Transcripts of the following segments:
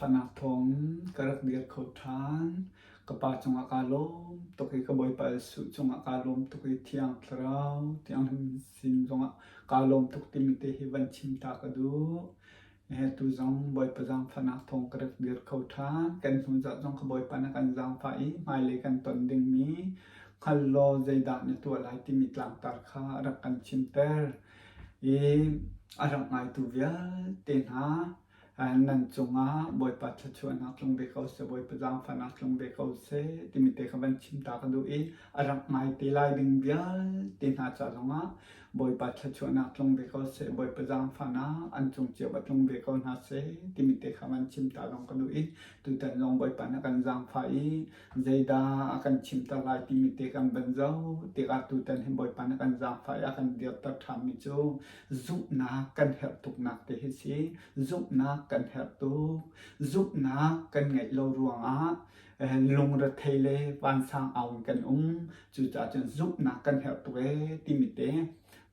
zaangfahnak thawng ka rak dir kho ṭhan. Ka Pa cungah kaa lawm tuk i ka Bawipa Jesuh cungah kaa lawm tuk i Thiang Thlarau Thianghlim sin zongah kaa lawm tuk timi te hi van chim ta ka duh. Tu zong Bawipa zaangfahnak thawng ka rak dir kho ṭhan. Kan hnu zarh zong ka Bawipa na kan zaangfah i hmailei kan ton dingmi hngal law zeidah na tuah lai timi tlangtar kha a rak kan chimter. I a rak ngaitu vialte hna nan cungah Bawipa thluachuahnak tlung ve ko seh, Bawipa zaangfahnak tlung ve ko seh timi te kha van chim ta ka duh i a rak ngai te lai ding vialte hna ca zongah Bawipa thluachuahnak tlung ve ko seh, Bawipa zaangfahnak an cung cio va tlung ve ko hna seh timi te kha van chim ta zong ka duh i tutan zong Bawipa na kan zaangfah i zeidah a kan chimter lai timi te kan van zoh tikah tutan hi Bawipa na kan zaangfah i a kan dirter ṭhanmi cu zumhnak kan herh tuknak te hi si. Zumhnak kan herh tuk. Zumhnak kan ngeih lo ruangah lungrethei le vansang au in kan um. Cucaah cun zumhnak kan herh tuk ee timi te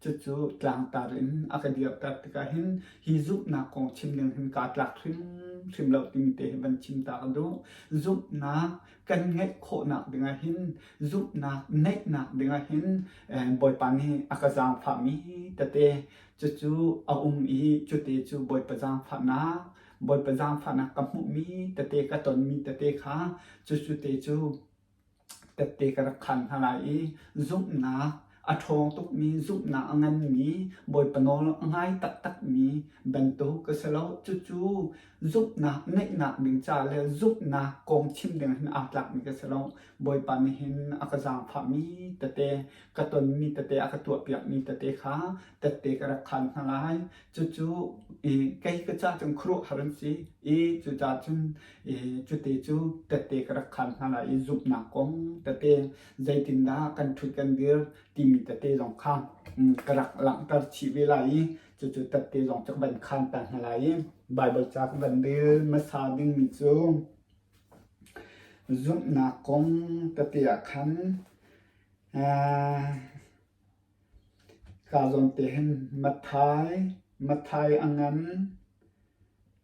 cucu tlangtar in a ka dirter tikah hin hi zumhnak kong chim ding hin kaa tlak hrimhrim lo timi te hi van chim ta ka duh. Zumhnak kan ngeih khawhnak dingah hin zumhnak neihnak dingah hin Bawipa nih a ka zaangfahmi tete cucu a um i cute cu Bawipa zaangfahnak Bawipa zaangfahnak ka hmuhmi tete ka tonmi tete kha cucu te cu tette ka rak khaan hna lai i zumhnak a ṭhawng tukmi zumhnak a nganmi Bawipa nawl a ngai taktakmi bantuk ka si lo. Cucu zumhnak neihnak ding ca le zumhnak kong chim ding hin aa tlakmi ka si lo. Bawipa nih hin a ka zaangfahmi tete, ka tonmi tete, a ka tuahpiakmi tete kha tette ka rak khaan hna lai. Cucu kei ka ca cun khuaruahhar an si i cucaah cun cute cu tette ka rak khaan hna lai i zumhnak kong tete zeitindah kan ṭhut kan dir timi tete zong kha ka rak langhter chih ve lai i cucu tette zong cu ka van khaan ta hna lai i Baibal ca ka van rel hmasa dingmi cu zumhnak kong tete ah khan Ka zawn te hin Matthai, Matthai a ngan,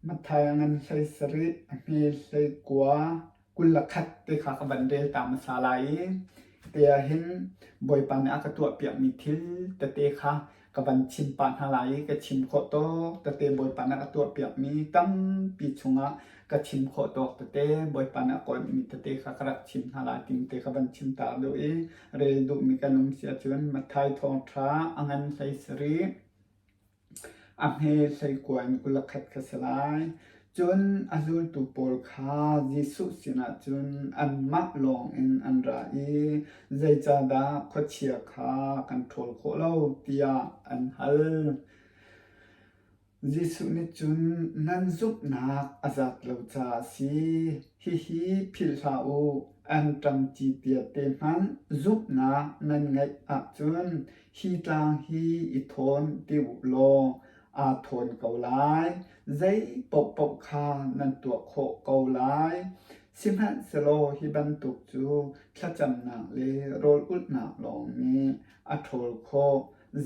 Matthai a ngan 17, a hme 19, 21 te kha ka van rel ta hmasa lai i te ah hin Bawipa nih a ka tuahpiakmi thil tete kha ka van chim pah hna lai i ka chim khawh tawk tete Bawipa nih a ka tuahpiakmi tampi chungah ka chim khawh tawk tete Bawipa nih a kawnmi tete kha ka rak chim hna lai timi te kha van chim ta duh i rel duhmi kan um si ahcun Matthai thawngṭha a ngan 17 a hme 19 in 21 kha si lai. Cun a zultu pawl kha Jesuh sinah cun anmah lawngin an ra i zeicahdah khuachia kha kan ṭhawl khawh lo tiah an hal. Jesuh nih cun nan zumhnak a zat lo caah a si. Hihi philh hlah u, anṭam ci vialte hmanh zumhnak nan ngeih ahcun hi tlang hi i thawn ti u law aa thawn ko lai. Zei paohpaoh kha nan tuah khawh ko lai. Sihmanhsehlaw hi bantuk cu thlacamnak le rawl ulhnak lawng nih a ṭhawl khawh.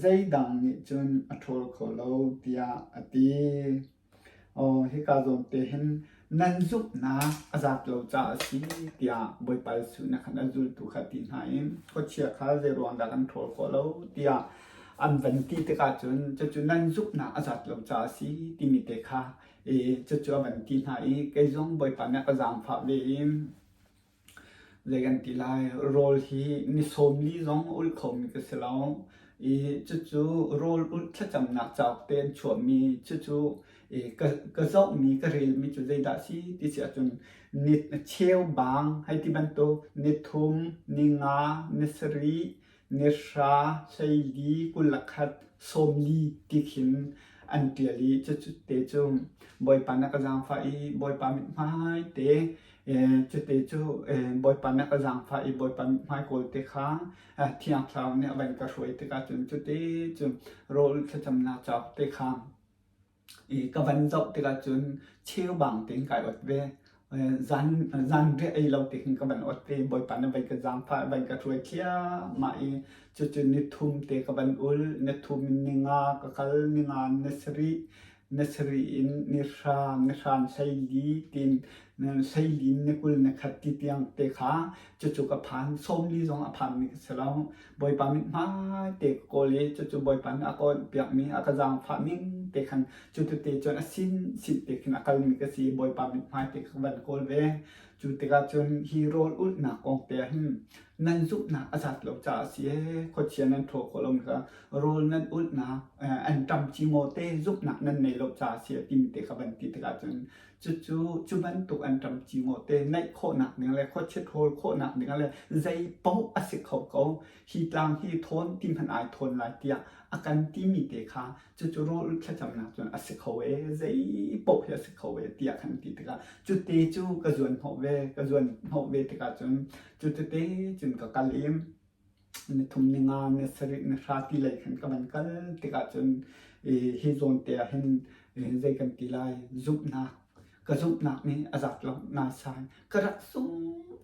Zeidang nih cun a ṭhawl kho lo tiah a ti. Aw, hika zawn te hin nan zumhnak a zat lo caah a si tiah Bawipa Jesuh nih khan a zultu kha a ti hna i khuachia kha zeiruang dah kan ṭhawl khawh lo tiah an van ti tikah cun cucu nan zumhnak a zat lo caah a si timi te kha i cucu a van ti hna i kei zong Bawipa nih a ka zaangfah ve i Zei kan ti lai, rawl hi ni 40 zong a ulh khomi ka si lo i cucu rawl ulh thlacamnak cauk te an chuahmi cucu i ka, ka zohmi ka relmi cu zeidah a si ti si ahcun ni cheubang hei ti bantuk ni thum, ni nga, ni sarih, ni hra, 14, 21, 40 ti khin an ṭial i cucu te cu Bawipa na ka zaangfah i Bawipa mithmai te Cute cu Bawipa nih a ka zaangfah i Bawipa mithmai kawl te kha Thiang Thlarau nih a van ka hruai tikah cun cute cu rawl thlacamnak cauk te kha i ka van zoh tikah cun cheubang tein kai ot ve. Zan zanriah ei lo te khin ka van ot ve. Bawipa nih van ka zaangfah van ka hruai thliahmah i cucu ni thum te ka van ul. Ni thum in ni nga ka kal, ni nga in ni sarih. Na sarih in ni hra, ni hran 14 tiin 14 ni 20 ni khat ti tiang te kha cucu ka phan. 40 zong a phanmi ka si lo. Bawipa mithmai te ka kawl i cucu Bawipa nih a ka awnhpiakmi, a ka zaangfah ning te khan cu tete cun a sin sin te khin a kalmi ka si i Bawipa mithmai te ka van kawl ve. Cu tikah cun hi rawl ulhnak kong te ah hin nan zumhnak a zat lo caah a si ee, khuachia nan ṭhawl khawh lomi kha rawl nan ulhnak anṭam cimaw te zumhnak nan nei lo caah a si a timi te kha van ti tikah cun cucu cu bantuk anṭam cimaw te neih khawhnak ding le khuachia ṭhawl khawhnak ding le zei paoh a si kho ko. Hi tlang hi thawn ti hmanh ai thawn lai tiah a kan timi te kha cucu rawl thlacamnak cun a si kho ee, zei paoh hi a si kho ee tiah khan ti tikah cute cu ka zuan hnawh ve, ka zuan hnawh ve tikah cun cu tete cun ka kal i ni thum ni nga ni sarih ni hra ti lei khan ka van kal tikah cun hi zawn te ah hin zei kan ti lai zumhnak ka zumhnak nih a zat lo naisai ka rak zum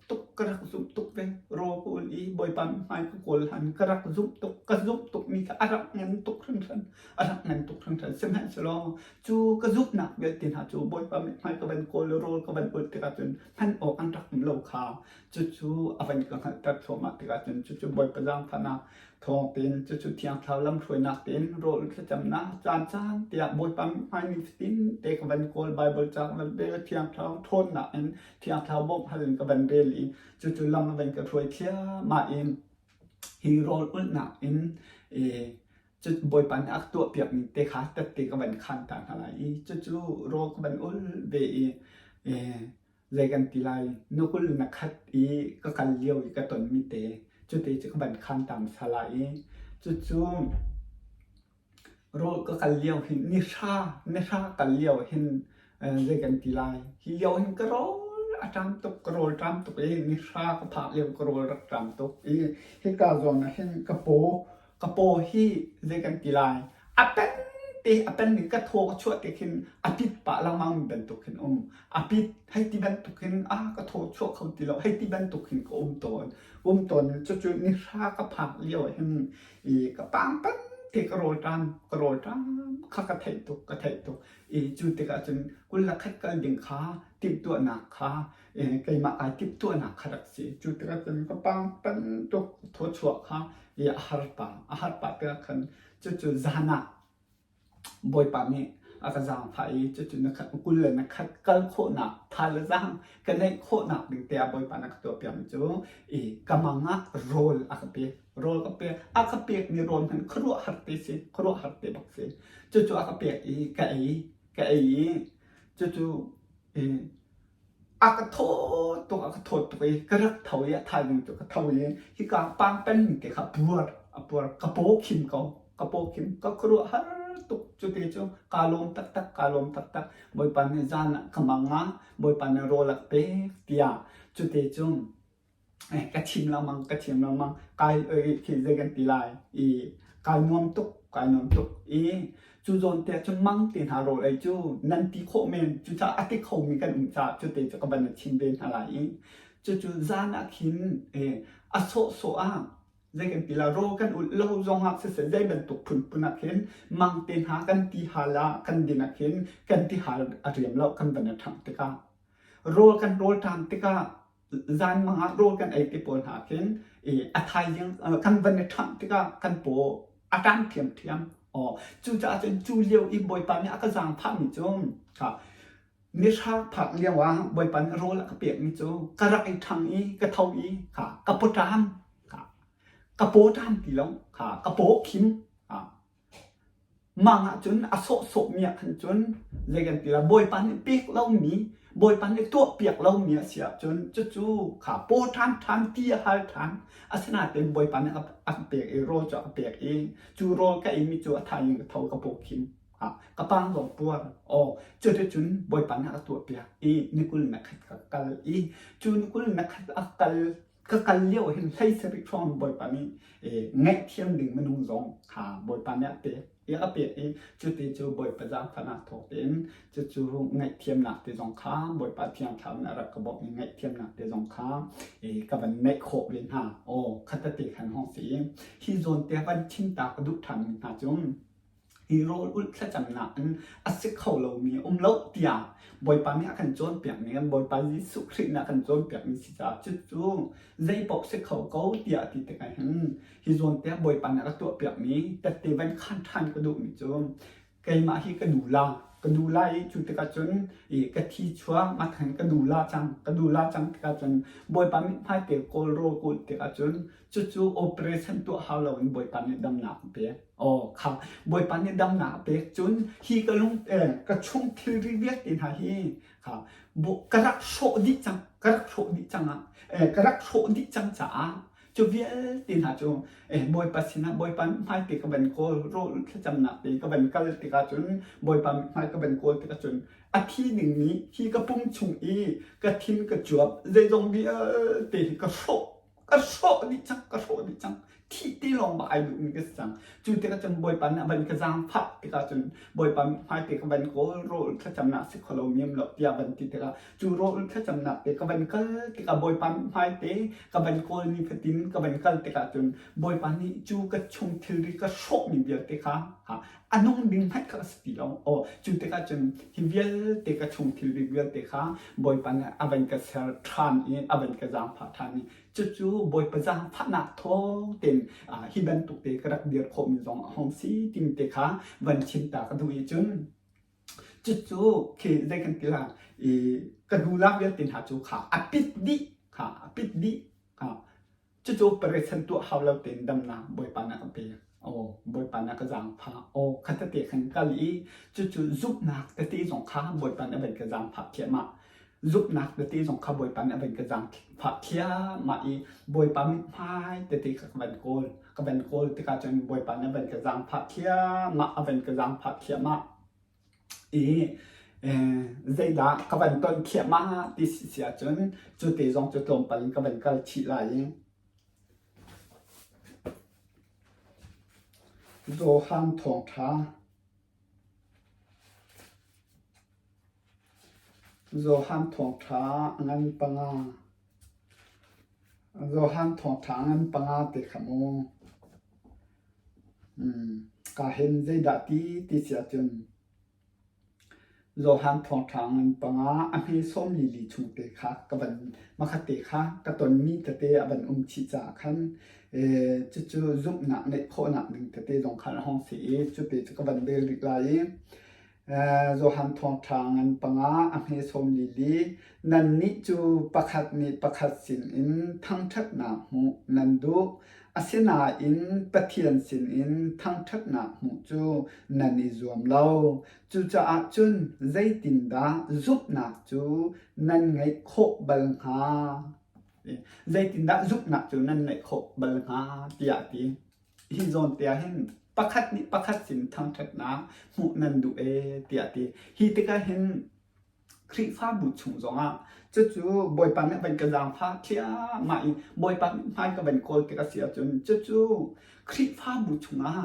tuk ka rak zumh tuk ve raw ka ul i Bawipa hmai ka kawl han ka rak zumh tuk ka zumh tuk mi kha a rak ngan tuk hringhran a rak ngan tuk hringhran sihmanhsehlaw cu ka zumhnak vialte hna cu Bawipa mithmai ka van kawl rawl ka van ulh tikah cun hman awk an rak um lo kha cucu a van ka hngalhter thluahmah tikah cun cucu Bawipa zaangfahnak thawng tein cucu Thiang Thlarau lamhruainak tein rawl thlacamnak caan caan tiah Bawipa mithmai nifatin te ka van kawl Baibal ca ka van rel Thiang Thlarau ṭhawnnak in Thiang Thlarau bawmh hal in ka van rel i cucu lam a van ka hruai thliahmah i hi rawl ulhnak in cu Bawipa nih a ka tuahpiakmi te kha tette ka van khaan ta hna lai i cucu rawl ka van ul ve i zei kan ti lai nukul na khat i ka kal lio i ka tonmi te cute cu ka van khaan ta hmasa lai i cucu rawl ka kal lio hin ni hra ni hra kal lio hin zei kan ti lai hi lio hin ka rawl a ṭam tuk ka rawl ṭam tuk i ni hra ka phak lio ka rawl rak ṭam tuk i hika zawn ah hin ka paw Ka paw hi zei kan ti lai a pen te a pen in ka thaw ka chuah te khin a pit pah lengmang bantuk khin um a pit hei ti bantuk khin a ka thaw chuah kho ti lo hei ti bantuk khin ka um tawn um tawn cucu ni hra ka phak lio ah hin i ka pang pan te ka rawl ṭam ka rawl ṭam kha ka theih tuk ka theih tuk i cu tikah cun 21 kal ding kha timhtuahnak kha keimah ai timhtuahnak kha rak si. Cu tikah cun ka pang bantuk thawchuah kha a har pah. A har pah tikah khan cucu zan ah Bawipa nih a ka zaangfah i cucu na khat 20 le na khat kal khawhnak tha le zaang ka neih khawhnak ding te ah Bawipa na ka tuahpiakmi cu i ka mang ah rawl a ka pek. Rawl ka pek. A ka pekmi rawl hmanh khuaruahhar te si. Khuaruahhar te bak si. Cucu a ka pek i ka ei. Ka ei i cucu A ka thawt tuk, a ka thawt tuk i ka rak tho i a thaizing cu ka tho i hika pangpeng te kha puar, a puar. Ka paw khim ko, ka paw khim. Ka khuaruahhar tuk cute cu kaa lawm taktak, kaa lawm taktak. Bawipa nih zan ah ka mang ah Bawipa nih rawl a ka pek tiah cute cu ka chim lengmang ka chim lengmang kai khi zei kan ti lai i kai nuam tuk kai nuam tuk i cu zawn te cun mang te hna rawl ei cu nan ti khawh men cucaah a ti khomi kan um caah cu te cu ka van chim ve hna lai i cucu zan ah khin a sawhsawh ah zei kan ti la rawl kan ulh lo zong ah siseh zei bantuk phunphun ah khin mang te hna kan ti hal ah kan din ah khin kan ti hal a riam lo kan van i ṭhangh tikah rawl kan rawl ṭam tikah Zanmang ah rawl kan ei ti pawl hna khin i a thaizing kan van i ṭhangh tikah kan paw a ṭang ṭhiamṭhiam. Aw cucaah cun cu lio i Bawipa nih a ka zaangfahmi cu kha nihra phak lio ah Bawipa nih rawl a ka pekmi cu ka rak i ṭhang i ka tho i kha ka pawṭam kha ka paw ṭam ti lo kha ka paw khim Mang ahcun a sawhsawhmi ah khan cun zei kan ti lai Bawipa nih pek lomi Bawipa nih tuahpiak lomi a si ahcun cucu kha paw ṭhan ṭhan ti a hal ṭhan asinain Bawipa nih a ka pek i rawl cu a ka pek i cu rawl ka eimi cu a thaizing ka tho ka paw khim ka pang zong puar aw cuticun Bawipa nih a ka tuahpiak i ni 20 na khat ka kal i cu ni 20 na khat a kal ka kal lio hin 17 hrawng Bawipa nih ngaihthiam ding minung zong kha Bawipa nih a pek i a pek i cuti cu Bawipa zaangfahnak thawk tein cucu ngaihthiamnak te zong kha Bawipa Thiang Thlarau nih a rak ka bawmh i ngaihthiamnak te zong kha ka van neih khawh ve hna. Aw khatate khan hong si i hi zawn te van chim ta ka duh ṭhan mi hna cu. Hi rawl ulh thlacamnak in a si kho lomi a um lo tiah Bawipa nih a kan cawnpiakmi kan Bawipa Jesuh Khrih nih a kan cawnpiakmi si caah cucu zeipaoh si kho ko tiah a ti tikah hin hi zawn te ah Bawipa nih a ka tuahpiakmi tette van khan ṭhan ka duhmi cu keimah hi ka nu la ka nu la i cu tikah cun i ka thi chuak ngakhen ka nu la cang ka nu la cang tikah cun Bawipa mithmai te kawl rawl kawl tikah cun cucu operation tuah hau loin Bawipa nih damnak a pek. Aw kha Bawipa nih damnak a pek cun hi ka lung eh, ka chung thilri vialte hna hi kha ka rak hrawh dih cang ka rak hrawh dih cang ah eh, ka rak hrawh dih cang caah cu vialte hna cu eh, Bawipa sinah Bawipa hmai te ka van kawl rawl thlacamnak te ka van kal tikah cun Bawipa hmai ka van kawl tikah cun a thi dingmi hi ka pum chung i ka thin ka cuap zeizong vialte hi ka hrawh ka hrawh dih cang ka hrawh dih cang thih ti lawng bak ai duhmi ka si cang cu tikah cun bawipa nih a van ka zaangfah tikah cun bawipa hmai te ka van kawl rawl thlacamnak si kho lo miam lo tiah van ti tikah cu rawl thlacamnak te ka van kal tikah bawipa hmai te ka van kawl ni fatin ka van kal tikah cun bawipa nih cu ka chung thilri ka hrawhmi vialte kha a nung ding hmanh kha ka si ti lo aw cu tikah cun hi vialte ka chung thilri vialte kha bawipa nih a van ka ser ṭhan i a van ka zaangfah ṭhan i cucu bawipa zaangfahnak thawng tein hi bantuk te ka rak dir khawhmi zong a hung si timi te kha van chim ta ka duh i cun cucu khi zei kan ti la i ka hnu lak vialte hna cu kha a pit dih kha a pit dih kha Cucu parechan tuah hau lo tein damnak Bawipa nih a ka pek. Aw, Bawipa nih a ka zaangfah. Aw, kha tete khan kal i cucu zumhnak tete zong kha Bawipa nih a van ka zaangfah thliahmah. Zumhnak tete zong kha Bawipa nih a van ka zaangfah thliahmah i Bawipa mithmai tete kha ka van kawl. Ka van kawl tikah cun Bawipa nih a van ka zaangfah thliahmah, a van ka zaangfah thliahmah. I zeidah ka van ton thliahmah ti si ahcun cu te zong cu tlawmpal in ka van kal chih lai i Johan thawngṭha Johan thawngṭha ngan panga Johan thawngṭha ngan panga te kha mu Kaa hen zeidah ti ti si ahcun Johan thawngṭha ngan panga a hme sawm lili chung te kha ka van makhat te kha ka tonmi tete a van um chih caah khan cucu zumhnak neih khawhnak ding tete zong khan a hung si i cute cu ka van rel rih lai i Johan thawngṭha ngan panga a hme sawm lili nannih cu pakhat nih pakhat sinin thangṭhatnak hmuh nan duh. Asinain Pathian sinin thangṭhatnak hmuh cu nan i zuam lo. Cucaah cun zeitindah zumhnak cu nan ngeih khawh bal hnga? Zeitindah zumhnak cu nan ngeih khawh bal hnga? tiah a ti. Hi zawn te ah hin pakhat nih pakhat sin thangṭhatnak hmuh nan duh ee tiah a ti. Hi tikah hin Khrihfabu chung zongah cucu Bawipa nih a van ka zaangfah thliahmah i Bawipa nih hmai ka van kawl tik a si ahcun cucu Khrihfabu chungah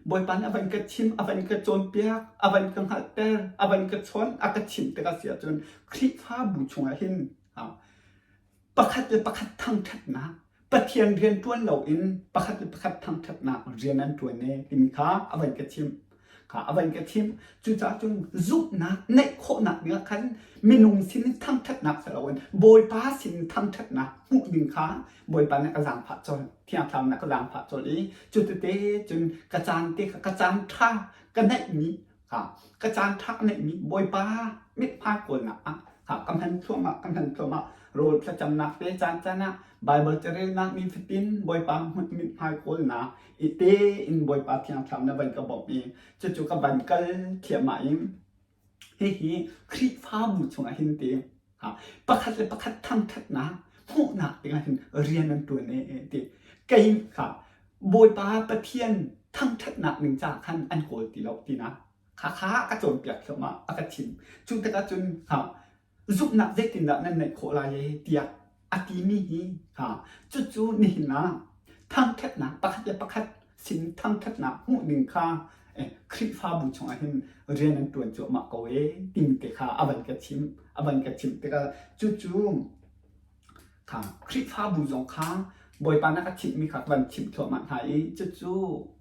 Bawipa nih a van ka chim, a van ka cawnpiak, a van ka hngalhter, a van ka chawnh, a ka chimh tik a si ahcun Khrihfabu chungah hin pakhat le pakhat thangṭhatnak Pathian rian ṭuan loin pakhat le pakhat thangṭhatnak rian an ṭuan e timi kha a van ka chimh. Kha a van ka chimh. Cucaah cun zumhnak neih khawhnak dingah khan minung sin in thangṭhatnak si loin Bawipa sin in thangṭhatnak hmuh ding kha Bawipa nih a ka zaangfah colh. Thiang Thlarau nih a ka zaangfah colh i cu tete cun ka caan te kha ka caan ṭha ka neihmi Ka caan ṭha ka neihmi Bawipa mithmai kawlnak ah ka hman thluahmah ka hman thluahmah rawl thlacamnak te caan caan ah Baibal carelnak nifatin Bawipa mithmai kawlnak i tein Bawipa Thiang Thlarau na van ka bawmh i cucu ka van kal thliahmah i hihi Khrihfabu chungah hin ti pakhat le pakhat thangṭhatnak hmuhnak dingah hin rian an ṭuan ee ti kei kha Bawipa Pathian thangṭhatnak ning ca khan an kawl ti lo tinak kha kha ka cawnpiak thluahmah a ka chim cu tikah cun zumhnak zeitindah nan neih khawh lai ee tiah a timi hi cucu nihin ah thangṭhatnak pakhat le pakhat sin thangṭhatnak hmuh ding kha Khrihfabu chungah hin rian an ṭuan cuahmah ko ee timi te kha a van ka chimh a van ka chimh tikah cucu kha Khrihfabu zong kha Bawipa nih a ka chimhmi kha ka van chimh thluahmah hna i cucu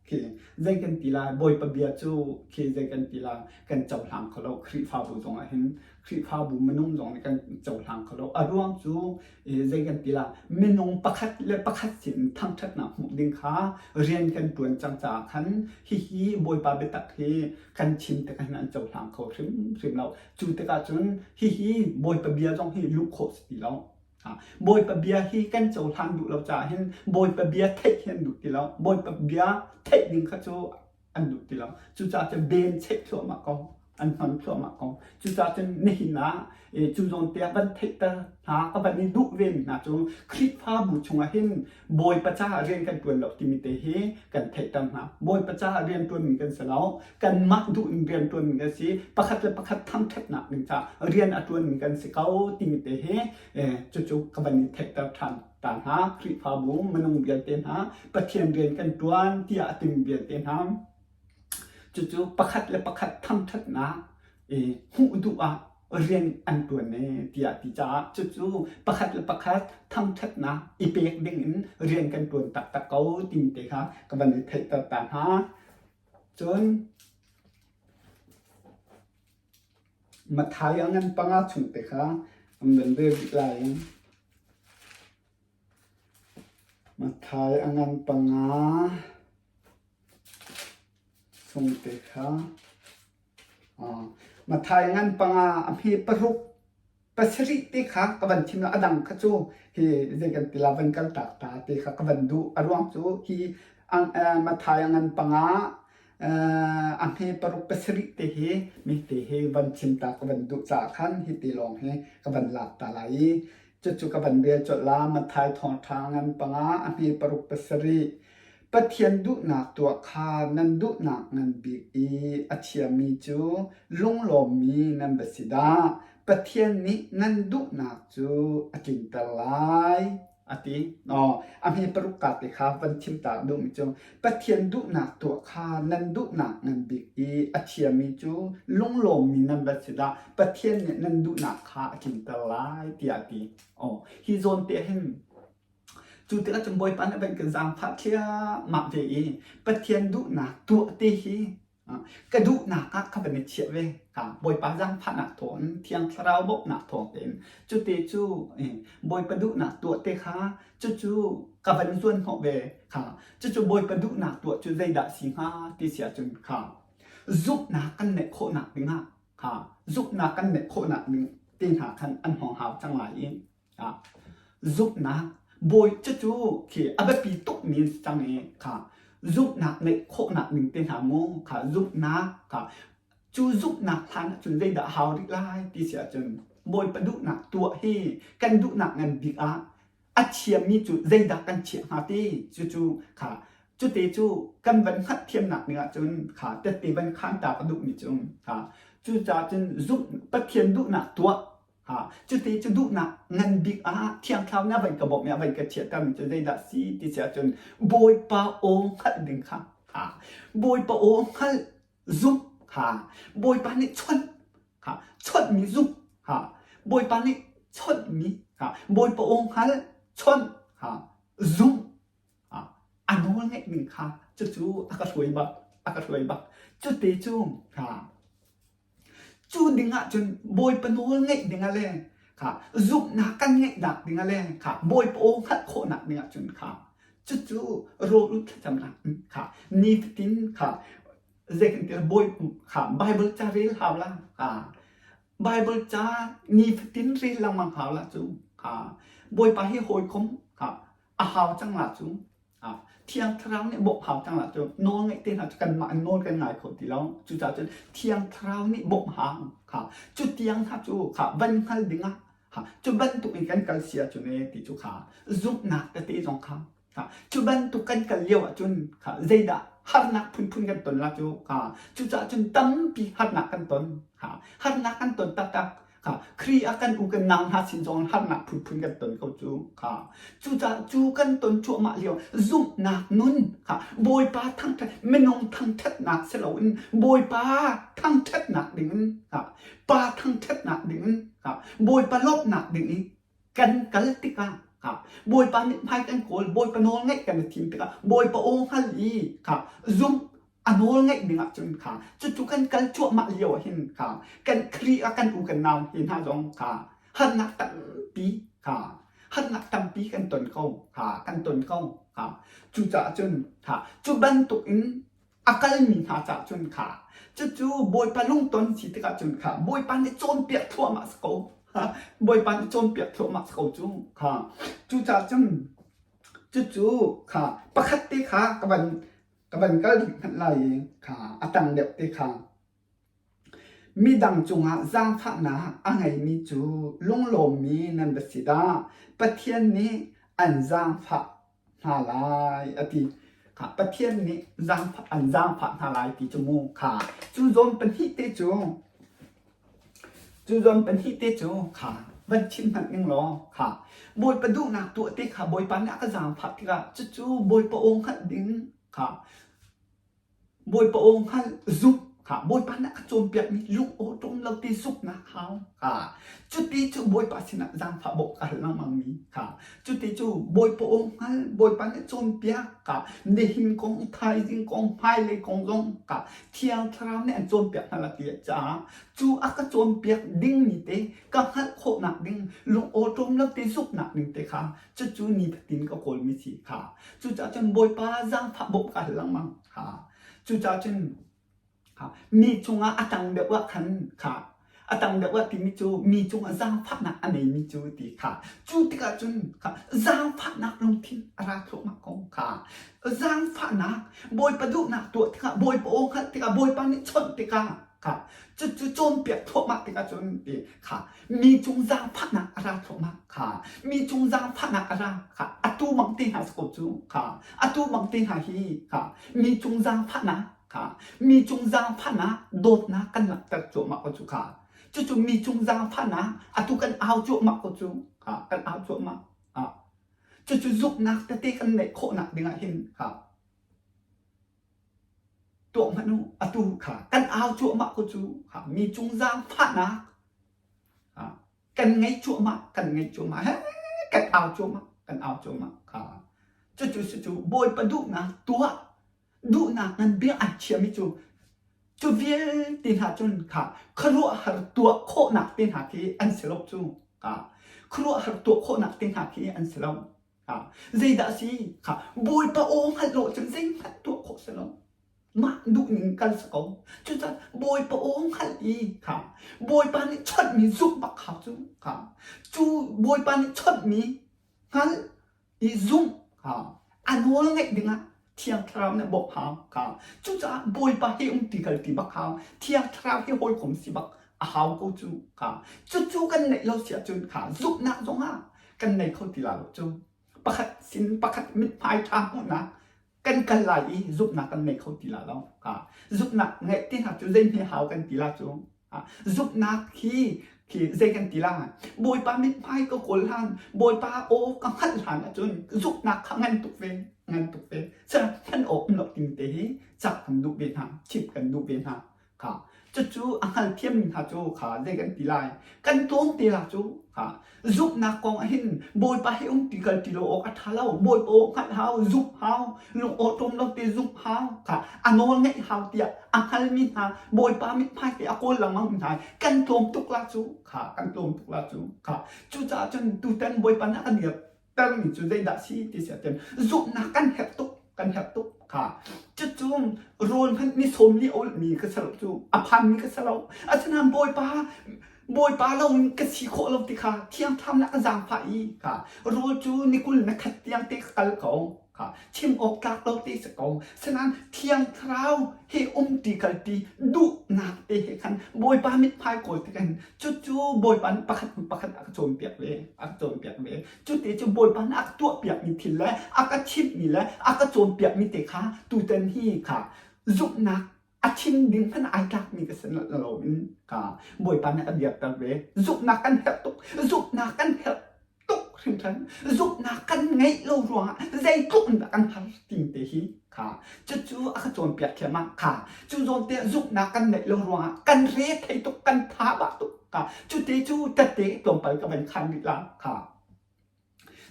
Khi zei kan ti lai Bawipa bia cu khi zei kan ti lai kan cohlang kho lo Khrihfabu zongah hin Khrihfabu minung zong nih kan cohlang kho lo. A ruang cu zei kan ti lai minung pakhat le pakhat sin thangṭhatnak hmuh ding kha rian kan ṭuan cang caah khan hihi Bawipa biatak hi kan chim tikah hin an cohlang kho hrimhrim lo. Cu tikah cun hihi Bawipa bia zong hi luh khawh si ti lo. Bawipa bia hi kan cohlan duh lo caah hin Bawipa bia theih hi an duh ti lo. Bawipa bia theih ding kha cu an duh ti lo. Cucaah cun ben cheih thluahmah ko, an hnon thluahmah ko. Cucaah cun nihin ah cu zawn te ah van theihter hna ka van i duh ve mi hna cu Khrihfabu chungah hin Bawipa caah rian kan ṭuan lo timi te hi kan theihter hna. Bawipa caah rian ṭuanmi kan si lo. Kanmah duh in rian ṭuanmi kan si. Pakhat le pakhat thangṭhatnak ding caah rian a ṭuanmi kan si ko timi te hi cucu ka van i theihter ṭhan ta hna. Khrihfabu minung vialte hna Pathian rian kan ṭuan tiah a timi vialte hna cucu pakhat le pakhat thangṭhatnak hmuh duh ah rian an ṭuan ee tiah ti caah cucu pakhat le pakhat thangṭhatnak i pek dingin rian kan ṭuan taktak ko timi te kha ka van i theihter ta hna. Cun Matthai a ngan panga chung te kha an van rel rih lai. Matthai a ngan panga chung te kha Matthai ngan panga a hme paruk pasarih te kha ka van thim la a dang kha cu hi zei kan ti la van kal tak ta te kha ka van duh a ruang cu hi Matthai a ngan panga a hme paruk pasarih te hi mi te hi van chim ta ka van duh caah khan hi ti lawng hi ka van lak ta lai i cucu ka van rel colh la Matthai thawngṭha ngan panga a hme paruk pasarih Pathian duhnak tuah kha nan duhnak ngan bik i a thiammi cu lunglawmmi nan va si dah! Pathian nih nan duhnak cu a tlinter lai, a ti. Aw, a hme paruk ka te kha van chim ta duhmi cu Pathian duhnak tuah kha nan duhnak ngan bik i a thiammi cu lunglawmmi nan va si dah! Pathian nih nan duhnak kha a tlinter lai, tiah a ti. Aw, hi zawn te hin Cu tikah cun Bawipa nih van kan zaangfah thliahmah ve i Pathian duhnak tuah te hi ka duhnak ah ka van i chiah ve. Bawipa zaangfahnak thawngin Thiang Thlarau bawmhnak thawng tein cute cu Bawipa duhnak tuah te kha cucu ka van zuan hnawh ve. Cucu Bawipa duhnak tuah cu zeidah si hnga ti si ahcun kha zumhnak kan neih khawhnak dingah kha zumhnak kan neih khawhnak ding te hna khan an hawng hau cang lai i Zumhnak bawi cucu khi a biapi tukmi an si cang i kha zumhnak ngeih khawhnak ning te hna mu kha zumhnak kha cu zumhnak hlan ahcun zeidah a hau rih lai ti si ahcun Bawipa duhnak tuah hi kan duhnak ngan bik ah a thiammi cu zeidah kan chiah hnga ti cucu kha cute cu kan van hngalhthiamnak ding ahcun kha tette van khan ta ka duhmi cu kha cucaah cun zumh Pathian duhnak tuah Cuti cu duhnak ngan bik ah Thiang Thlarau nih a van ka bawmh i a van ka chiahtermi cu zeidah si ti si ahcun Bawipa aw hngalh ding kha Bawipa aw hngalh zumh kha Bawipa nih chawnh kha chawnhmi zumh kha Bawipa nih chawnhmi kha Bawipa aw hngalh chawnh kha zumh a nawl ngeih ning kha cucu a ka hruai bak a ka hruai bak cute cu Cu ding ahcun Bawipa nawl ngeih ding ah le kha zumhnak kan ngeihnak ding ah le kha Bawipa aw hngalh khawhnak ding ahcun kha cucu rawl ulh thlacamnak kha nifatin kha zei kan ti Bawi kha Bible ca rel hau la kha Bible ca nifatin rel lengmang hau la cu kha Bawipa hi hawikom kha a hau cang la cu Thiang Thlarau nih bawmh hau cang lah cu nawl ngeih te hna cu kanmah in nawl kan ngai kho ti lo. Cucaah cun Thiang Thlarau nih bawmh hau kha cu tiang hna cu kha van hngal dingah kha cu bantuk in kan kal si ahcun ee ti cu kha zumhnak tete zong kha kha cu bantuk kan kal lio ahcun kha zeidah harnak phunphun kan ton la cu kha cucaah cun tampi harnak kan ton kha harnak kan ton taktak Kha Khrih ah kan u kan nau hna sin zong harnak phunphun kan ton ko cu. Kha cucaah cu kan ton cuahmah lio zumhnak nun kha Bawipa thangṭhat minung thangṭhatnak si loin Bawipa thangṭhatnak dingin kha Pa thangṭhatnak dingin kha Bawipa lawmhnak ding i kan kal tikah. Kha Bawipa mithmai kan kawl, Bawipa nawl ngaih kan i thim tikah Bawipa aw hngal i kha zumh a nawl ngaih ding ahcun kha cucu kan kal cuahmah lio ah hin kha kan Khrih ah kan u kan nau he hna zong kha harnak tampi kha harnak tampi kan ton ko kha kan ton ko kha cucaah cun kha cu bantuk in a kalmi hna caah cun kha cucu Bawipa lungton si tikah cun kha Bawipa nih cawnpiak thluahmah si ko Bawipa nih cawnpiak thluahmah si ko cu kha cucaah cun cucu kha pakhat te kha ka van ka van kal rih hmanh lai i kha a tang deuh te kha Midang cungah zaangfahnak a ngeimi cu lunglawmmi nan va si dah! Pathian nih an zaangfah hna lai a ti. Kha Pathian nih zaangfah an zaangfah hna lai ti cu mu kha cu zawn pahnih te cu cu zawn pahnih te cu kha van chim hmanh ning law kha Bawipa duhnak tuah te kha Bawipa nih a ka zaangfah tikah cucu Bawipa aw hngalh ding kha Bawipa aw hngalh zumh kha Bawipa nih a ka cawnpiakmi lung awṭawm lo ti zumhnak hau kha cuti cu Bawipa sinah zaangfah bawmh ka hal lengmangmi kha cuti cu Bawipa aw hngal Bawipa nih cawnpiak kha nihin kong thaizing kong hmailei kong zong kha Thiang Thlarau nih an cawnpiak hna la ti caah cu a ka cawnpiak dingmi te ka hngalh khawhnak ding lung awṭawm lo te zumhnak ding te kha cucu nifatin ka kawlmi si kha Cucaah cun Bawipa zaangfah bawmh ka hal lengmang. Ha. Cucaah cun ha, mi cungah a tang deuh ah khan kha a tang deuh ah timi cu mi cungah zaangfahnak a neimi cu ti kha cu tikah cun kha zaangfahnak lungthin a ra thluahmah ko kha zaangfahnak Bawipa duhnak tuah tikah Bawipa aw hngalh tikah Bawipa nih chawnh tikah kha cucu cawnpiak thluahmah tikah cun ti kha mi cung zaangfahnak a ra thluahmah kha mi cung zaangfahnak a ra kha atu bang te hna ko cu kha atu bang te hna hi kha mi cung zaangfahnak kha mi cung zaangfahnak dawtnak kan langhter cuahmah ko cu kha cucu mi cung zaangfahnak atu kan au cuahmah ko cu kha kan au cuahmah cucu zumhnak tete kan neih khawhnak dingah hin kha Tuah hmanh u, atu kha kan au cuahmah ko cu. Kha mi cung zaangfahnak kan ngei cuahmah, kan ngei cuahmah, he kan au cuahmah, kan au cuahmah kha. Cucu cucu Bawipa duhnak tuah, duhnak ngan bia ai chiami cu cu vialte hna cun kha khuaruahhar tuah khawhnak te hna khi an si lo cu. Kha khuaruahhar tuah khawhnak te hna khi an si lo. Zeidah a si? Kha Bawipa aw hngalh lo cun zeihmanh tuah khawh si lo. Mah duhning kal si ko. Cucaah Bawipa aw hngalh i kha Bawipa nih chawnhmi zumh bak hau cu kha cu Bawipa nih chawnhmi hngalh i zumh kha a nawl ngaih dingah Thiang Thlarau nih bawmh hau kha. Cucaah Bawipa he um ti kal ti bak hau. Thiang Thlarau he hawikom si bak a hau ko cu kha. Cucu kan neih lo si ahcun kha zumhnak zongah kan nei kho ti la lo cu. Pakhat sin pakhat mithmai ṭha hmuhnak kan kal lai i zumhnak kan nei kho ti la lo. Kha zumhnak ngeih ti hna cu zei hme hau kan ti la cu. Zumhnak hi khi zei kan ti la? Bawipa mithmai ka kawl hlan, Bawipa aw ka hngalh hlan ahcun zumhnak kha ngan tuk ve, ngan tuk ve. Cun hman awk um lo timi te hi cak kan duh ve hna, chimh kan duh ve hna. Kha cucu a hngalthiammi hna cu kha zei kan ti lai? Kan tlawm te la cu. Kha Zumhnak kong ah hin Bawipa he um ti kal ti lo awk a ṭha lo. Bawipa aw hngalh hau, zumh hau, lung awṭawm lo te zumh hau kha a nawl ngaih hau tiah a hngalmi hna Bawipa mithmai te a kawl lengmang mi hna kan tlawm tuk la cu kha kan tlawm tuk la cu kha cucaah cun tutan Bawipa nih a kan dirtermi cu zeidah si ti si ahcun zumhnak kan herh tuk kan herh tuk kha cucu rawl hmanh ni sawm li a ulhmi ka si lo cu a phanmi ka si lo asinain Bawipa Bawipa lo in ka si khawh lo ti kha Thiang Thlarau nih a ka zaangfah i kha rawl cu ni 20 na khat tiang te ka kal ko kha chim awk tlak lo te si ko sinain Thiang Thlarau he um ti kal ti duhnak te he khan Bawipa mithmai kawl ti khan cucu Bawipa nih pakhat hnu pakhat a ka cawnpiak ve a ka cawnpiak ve Cute cu Bawipa nih a ka tuahpiakmi thil le a ka chimhmi le a ka cawnpiakmi te kha tutan hi kha zumhnak a chim ding hmanh ai tlakmi ka si lo in ka Bawipa nih a dirter ve. Zumhnak kan herh tuk. Zumhnak kan herh tuk hringhran. Zumhnak kan ngeih lo ruangah zeitluk in dah kan har ti te hi kha cucu a ka cawnpiak thiam ah kha cu zawn te zumhnak kan neih lo ruangah kan re thei tuk kan tha bah tuk Ka cute cu tette tlawmpal ka van khan rih la kha.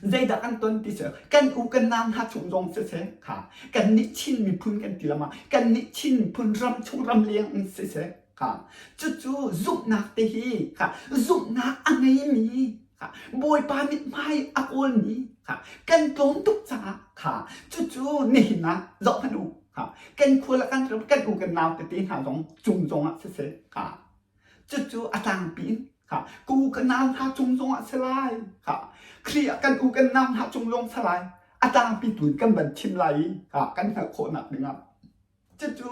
Zeidah kan ton ti cu kan u kan nau hna chung zong siseh kha kannih Chin miphun kan ti lama kannih Chin miphun ram chung ram leng in siseh kha cucu zumhnak te hi kha zumhnak a ngeimi kha Bawipa mithmai a kawlmi kha kan tlawm tuk caah kha cucu nihin ah zoh hmanh u kha kan khua le kan ram kan u kan nau tete hna zong cung zong ah siseh kha Cucu a tlangpi in kha ka u ka nau hna cung zongah si lai kha Khrih ah kan u kan nau hna cung zong si lai a tlangpi tu in kan van chim lai i kha kan hngalh khawhnak dingah cucu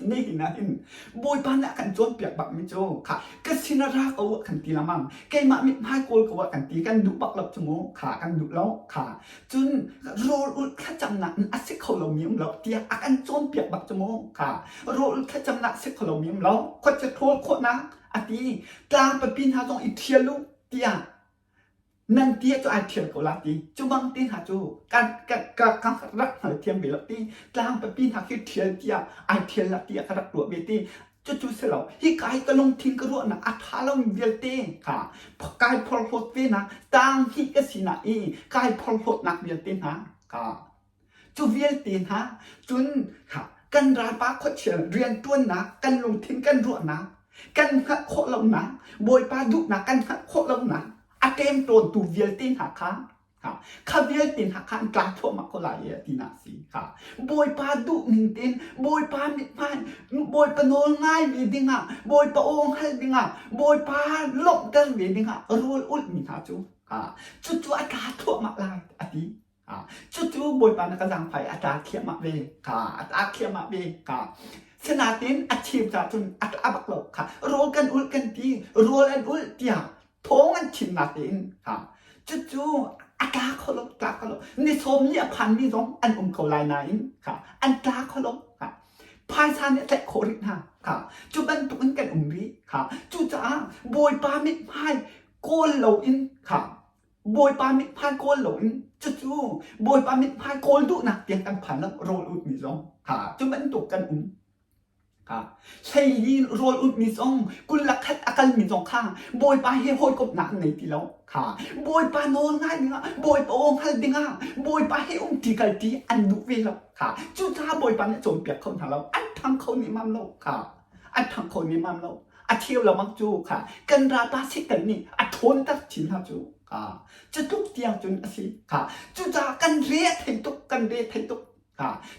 nihin ah hin Bawipa nih a kan cawnpiak bakmi cu kha ka sin ah ra ko ah kan ti lengmang keimah mithmai kawl ko ah kan ti kan duh bak lo cu mu kha kan duh lo kha cun rawl ulh thlacamnak in a si kho lomi um lo tiah a kan cawnpiak bak cu mu kha rawl ulh thlacamnak si kho lomi um lo khuachia ṭhawl khawhnak a ti tlang pipi hna zong i ṭhial u tiah nan ti cu ai ṭhial ko la ti cu bang te hna cu kan kan ka ka rak hngalthiam ve lo ti tlang pipi hna khi ṭhial tiah ai ṭhial la tiah ka rak ruah ve ti Cucu si lo, hika hi ka lungthin ka ruahnak a ṭha lomi vialte kha kai phorhlawt ve na tang hnih ka sinak i kai phorhlawtnak vialte hna kha cu vialte hna cun kha kan ralpa khuachia rianṭuannak kan lungthin kan ruahnak kan hngalh khawh lonak Bawipa duhnak kan hngalh khawh lonak a ṭemṭawntu vialte hna kha Kha vialte hna kha an tla thluahmah ko lai e tinak a si. Kha Bawipa duh ning tein Bawipa mithmai Bawipa nawl ngai ve dingah Bawipa aw hngal dingah Bawipa lawmhter ve dingah rawl ulhmi hna cu kha cucu a tla thluahmah lai a ti. Cucu Bawipa na ka zaangfah i a tla thliahmah ve. Kha a tla thliahmah ve. Kha Sinain a cheu ca cun a tla bak lo. Kha rawl kan ulh kan ti rawl an ulh tiah thawng an chimnak tein ha cucu a tla kho lo tla kho lo ni sawm li a phanmi zong an um ko lai nain kha an tla kho lo kha phaisa nih a tlaih khawh rih hna kha cu bantuk in kan um rih kha cucaah bawipa mithmai kawl loin kha bawipa mithmai kawl loin cucu bawipa mithmai kawl duhnak tiang kan phan lo rawl utmi zong kha cu bantuk kan um Hleili rawl unhmi zong 20 le khat a kalmi zong kha Bawipa he hawikomhnak an ngei ti lo. Kha Bawipa nawl ngai dingah, Bawipa aw hngal dingah, Bawipa he umṭi kalṭi an duh ve lo. Kha cucaah Bawipa nih a cawnpiak kho hna lo. An ṭhang kho nehmam lo. Kha an ṭhang kho nehmam lo. A cheu lengmang cu kha kan ralpa Satan nih a ṭhawnter chin hna cu. Kha cu tluk tiang cun a si. Kha cucaah kan re a thei tuk, kan re thei tuk.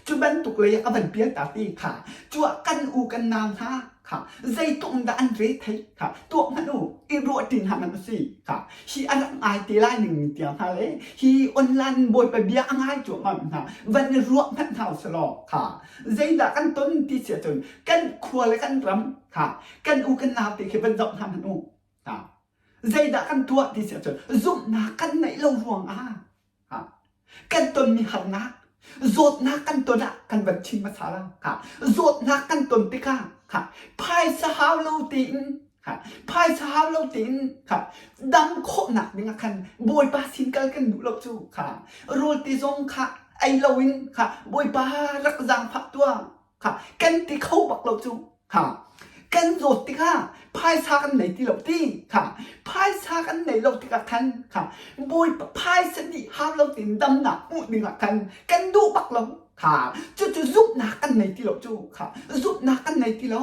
Cu bantuk lei ah ka van pial ta ti kha cuah kan u kan nau hna kha zeitluk in dah an re thei kha tuak hmanh u i ruah ṭin hna hmanh u si kha hi a rak ngai te lai ning mi tiang hna le hi online bawipa bia a ngai cuahmah mi hna van i ruah hmanh hna u selaw kha zeidah kan ton ti si ahcun kan khua le kan ram kha kan u kan nau te khi van zoh hna hmanh u kha zeidah kan tuah ti si ahcun zumhnak kan neih lo ruangah Kan tonmi harnak, zawtnak kan ton ah kan van chim hmasa la. Zawtnak kan ton tikah phaisa hau lo tein phaisa hau lo tein dam khawhnak ding ah khan Bawipa sin kal kan duh lo cu kha rawl te zong kha ei loin kha Bawipa rak zaangfah tuah Kha kan ti kho bak lo cu. Kha kan zawt tikah phaisa kan nei ti lo ti. Kha phaisa kan nei lo tikah khan kha Bawipa phaisa dih hau lo tiin damnak hmuh dingah khan kan duh bak lo. Kha cucu zumhnak kan nei ti lo cu. Kha zumhnak kan nei ti lo.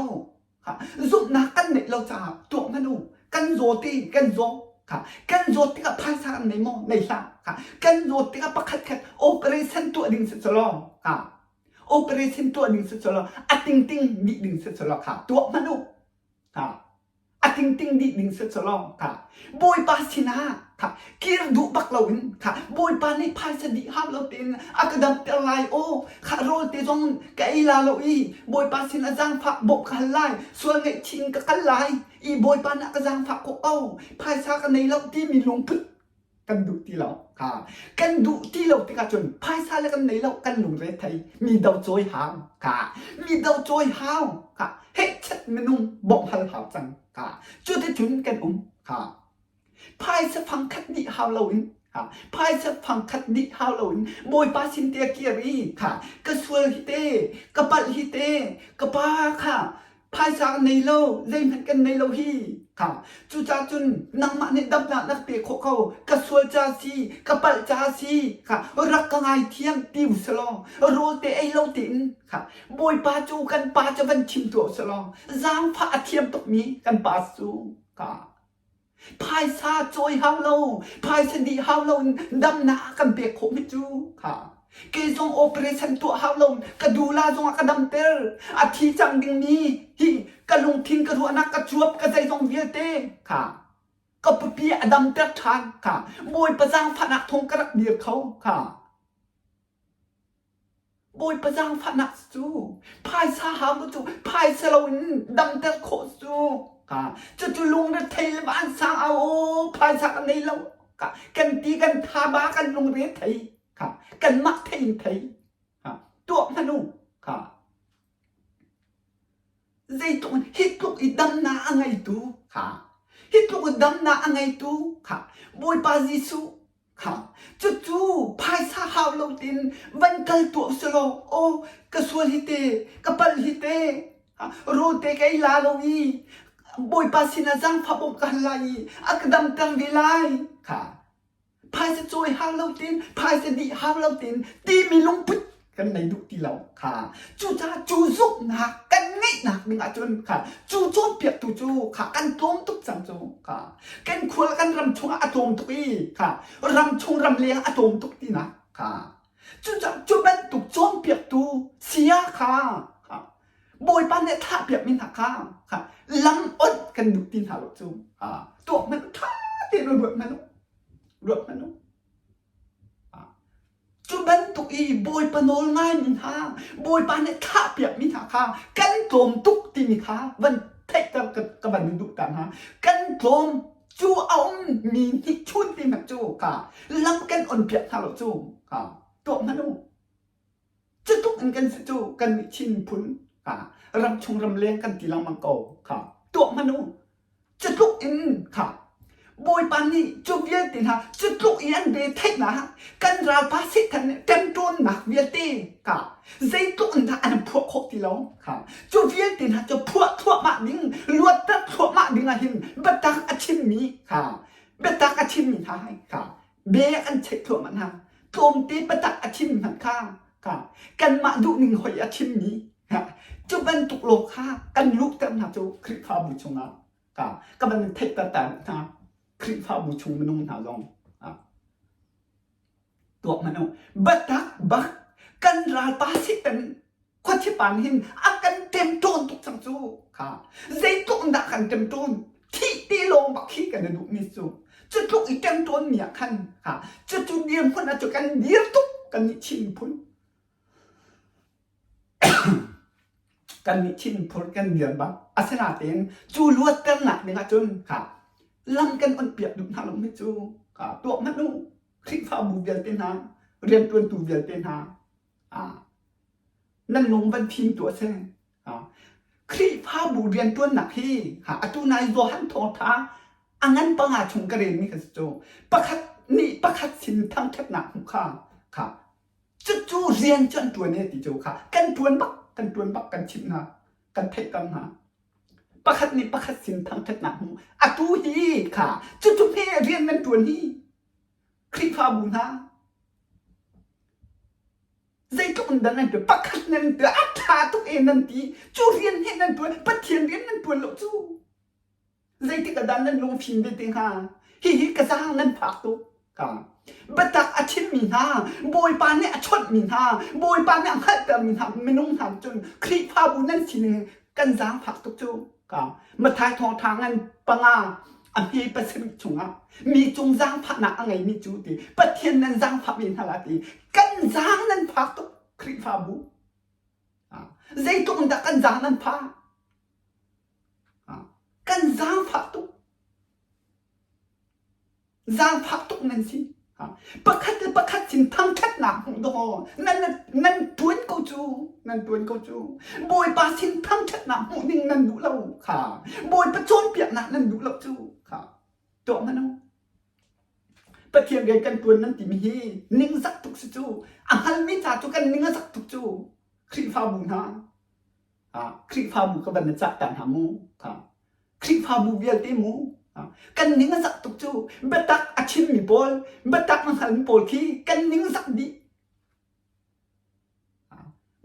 Kha zumhnak kan neih lo caah tuah hmanh u. Kan zaw ti kan zaw. Kha kan zawt tikah phaisa kan nei maw? Nei hlah. Kha kan zawt tikah pakhat khat operation tuah ding si cu Kha operation tuah ding si selaw a tingting dih ding si selaw kha tuah hmanh u kha a tingting dih ding si selaw kha bawipa sinah kha kir duh bak loin kha bawipa nih phaisa dih hau lo tein a ka damter lai aw kha rawl te zong ka ei la lo i bawipa sin a zaangfah bawmh ka hal lai sual ngaihchih in ka kal lai i bawipa nih a ka zaangfah khawh ko phaisa ka nei lo timi lungput kan duh ti lo ha kan duh ti lo tikah cun phaisa le kan nei lo kan lungre thei mi do cawi hau ha mi do cawi hau ha hehchet minung bawmh hal hau cang ha cuticun kan um ha phaisa fang khat dih hau loin ha phaisa fang khat dih hau loin bawipa sin te kir i kha ka sual hi te ka palh hi te ka pa kha phaisa ka nei lo zeihmanh kan nei lo hi kha. Kha cucaah cun nangmah nih damnak na ka pe khawh ko. Ka sual ca si, ka palh ca si, kha rak ka ngaithiam ti u selaw rawl te ei lo tein kha Bawipa cu kan pa cu van chim tuah u selaw zaangfah a thiam tukmi kan pa cu kha Phaisa cawi hau lo, phaisa dih hau lo in damnak a kan pek khawh mi cu kha. Kei zong operation tuah hau lo ka dula zong a ka damter. A thi cang dingmi hi ka lungthin ka ruahnak ka cuap ka zeizong vialte kha ka pupi a damter ṭhan kha. Bawipa zaangfahnak thawng ka rak dir kho kha. Bawipa zaangfahnak cu phaisa hau cu phaisa loin damter khawh cu ka cucu lungrethei le vansang au aw phaisa ka nei lo ka kan ti kan thaba kan lungre thei ka kanmah thei in thei ka tuah hmanh u ka zeitluk hi tluk i damnak a ngeitu kha hi tluk i damnak a ngeitu kha Bawipa Jesuh kha cucu phaisa hau lo tin van kal tuah usulaw aw ka sual hi te ka palh hi te rawl te ka ei la lo i Bawipa sinah zaangfah bawmh ka hal lai i a ka damter ve lai kha phaisa cawi hau lo tin phaisa dih hau lo tin timi lungput kan nei duh ti lo kha cucaah cu zumhnak kan ngeihnak ding ahcun kha cu cawnpiaktu cu kha kan tlawm tuk cang cu kha kan khual kan ram chungah a tlawm tuk i kha ram chung ram leng a tlawm tuk tinak kha cucaah cu bantuk cawnpiaktu saya kha kha Bawipa nih thlah piakmi hna kha kha lam onh kan duh ti hna lo cu tuak hmanh ṭha tein ruat hmanh u ruat hmanh u Cu bantuk i Bawipa nawl ngaimi hna, Bawipa nih thlahpiakmi hna kha kan tlawm tuk timi kha van theihter ka, ka van in duh ta hna. Kan tlawm cu a ummi hnikchun ti hmanh cu kha lam kan onpiak hna lo cu kha tuah hmanh u. Cutluk in kan si cu kan nih Chin miphun kha ramchung ramleng kan ti lengmang ko kha tuah hmanh u. Cutluk in kha Bawipa nih cu vialte hna cutluk i an ve theihnak kan ralpa Satan nih ṭemṭawnnak vialte kha zeitluk in dah an phuah khawh ti lo kha cu vialte hna cu phuah thluahmah ding luatter thluahmah ding ah hin biatak a chimmi kha biatak a chimmi hna kha bia an cheih thluahmah hna tlawmte biatak a chim hmanh kha kha kanmah duhning hoi a chimmi cu bantuk law kha kan luhter hna cu Khrihfabu chungah ka ka van theihter ta hna Khrihfabu chung minung hna zong tuak hmanh u biatak bak kan ralpa Satan khuachipa nih hin a kan ṭemṭawn tuk cang cu kha zeitluk in dah kan ṭemṭawn thih te lawng bak khi kan i duhmi cu cu tluk i ṭemṭawn mi ah khan ha cucu dirhmun ah cu kan dir tuk kan nih Chin miphun kan nih Chin miphun kan dir bak asinain cu luatternak ding ahcun kha lam kan on piak duh hna lo mi cu kha tuak hmanh u Khrihfabu vialte hna rianṭuantu vialte hna Ah, nan lung van fim tuah seh. Ah, Khrihfabu rianṭuannak hi ha, atu nai Johan thawngṭha a ngan panga chung ka relmi kha si cu. Pakhat nih pakhat sin thangṭhatnak hmuh kha kha cucu rian cu an ṭuan e ti cu kha kan ṭuan bak kan ṭuan bak kan chimh hna kan theihter hna. Pakhat nih pakhat sin thangṭhatnak hmuh atu hi kha cucu hme rian nan ṭuan hi Khrihfabu hna zeitluk in dah nan ṭuan pakhat nan tuah a ṭha tuk e nan ti cu rian he nan ṭuan Pathian rian nan ṭuan lo cu zeitik ah dah nan lungfim ve te hnga hihi ka zaang nan phak tuk ka biatak a chimmi hna Bawipa nih a chawnhmi hna Bawipa nih a hngalhtermi hna minung hna cun Khrihfabu nan sining kan zaangfak tuk cu ka Matthai thawngṭha ngan panga a hme pasarih chungah mi cung zaangfahnak a ngeimi cu ti Pathian nan zaangfah ve hna la ti kan zaang nan phak tuk Khrihfabu zeitluk in dah kan zaang nan phak kan zaangfah tuk Zaangfah tuk nan si. Pakhat le pakhat sin thangṭhatnak hmuh dawh nan nan ṭuan ko cu nan ṭuan ko cu Bawipa sin thangṭhatnak hmuh ding nan duh lo kha Bawipa cawnpiaknak nan duh lo cu kha tuah hmanh u Pathian rian kan ṭuan nan timi hi ningzak tuk si cu a hngalmi ca cu kan ning a zak tuk cu Khrihfabu hna Khrihfabu ka van na cah ta hna mu kha. Khrihfabu vialte mu kan ning a zak tuk cu biatak a chimmi pawl biatak a hngalmi pawl khi kan ning zak dih.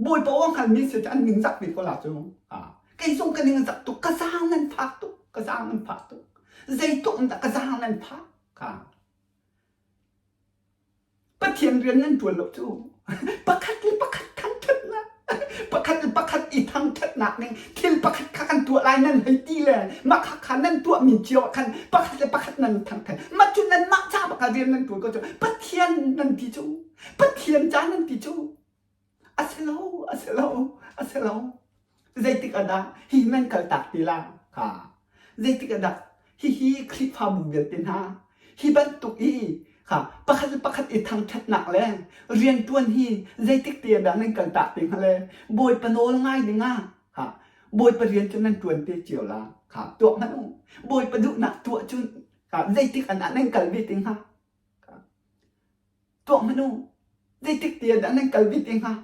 Bawipa aw hngalmi si cu an ning zak dih ko la cu. Kei zong ka ning a zak tuk ka zaang nan fak tuk ka zaang nan fak tuk zeitluk in dah ka zaang nan fak ka. Pathian rian nan ṭuan lo cu pakhat le pakhat thangṭhatnak pakhat le pakhat i thangṭhatnak ning thil pakhat kha kan tuah lai nan hei ti le mah kha kha nan tuahmi cio ah khan pakhat le pakhat nan thangṭhat mah cu nanmah ca bak ah rian nan ṭuan ko cu Pathian nan ti cu Pathian ca nan ti cu A si lo, a si lo, a si lo. Zeitik ah dah hi nan kaltak ti la? Ha. Zeitik ah dah hihi Khrihfabu vialte hna hi bantuk i ha pakhat le pakhat i thangṭhatnak le rianṭuan hi zeitik te ah dah nan kaltak te hnga le Bawipa nawl ngai ding ah ha Bawipa rian cu nan ṭuan te cio la kha tuah hmanh u. Bawipa duhnak tuah cu ha zeitik ah dah nan kal ve te hnga? Tuah hmanh u. Zeitik ti ah dah nan kal ve te hnga?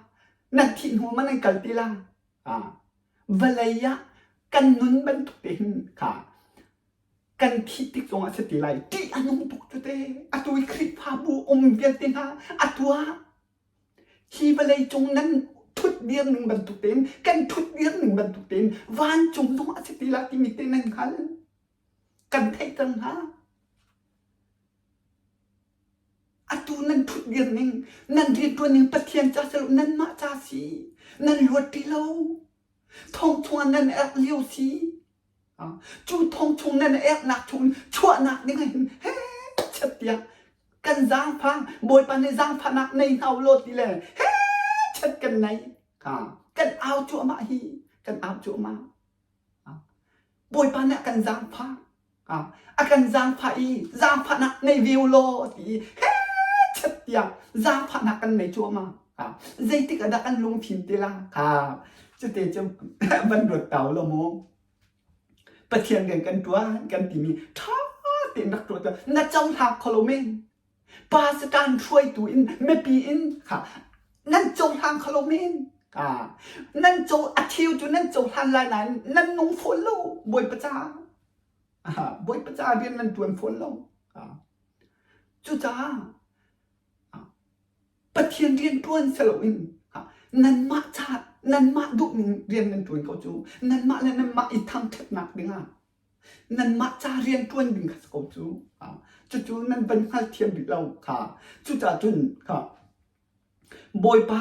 Nan thih hnu ma nan kal ti la? Ah, vawlei ah kan nun bantuk te hin kha kan thih tik zong ah si ti lai. Ṭih a nung tuk cu te. Atu i Khrihfabu um vialte hna atu ah hi vawlei cung nan ṭhut dir ning bantuk tein kan ṭhut dir ning bantuk tein vancung zong ah si ti la timi te nan hngal. Kan theih cang hna. Atu nan ṭhutdir ning, nan rianṭuan ning Pathian ca si lo, nanmah ca si. Nan luat ti lo. Thong chungah nan erh lio si. Cu thong chung nan erhnak chung chuahnak ding ah hin he chet tiah kan zaangfah Bawipa nih zaangfahnak nei hna u law ti le he chet kan nei. Kan au cuahmah hi, kan au cuahmah. Bawipa nih a kan zaangfah. A kan zaangfah i zaangfahnak nei ve u law ti i hechet tiah zaangfahnak kan nei cuahmah. Zeitik ah dah kan lungfim te la? Kha cute cu van ruat ta u law mu. Pathian rian kan ṭuan kan timi ṭha tein rak ṭuan na cohlang kho lo men. Pa Satan hruaitu in mipi in kha nan cohlang kho lo men. Nan co a theu cu nan cohlan lai nain nan nung fawn lo Bawipa ca. Bawipa ca rian nan tuan fawn lo. Cucaah Pathian rian tuan si loin nanmah ca nanmah duhning rian nan tuan ko cu nanmah le nanmah i thangṭhatnak dingah Nanmah ca rianṭuan ding kha si ko cu. Cucu nan van hngalthiam rih lo kha. Cucaah cun kha Bawipa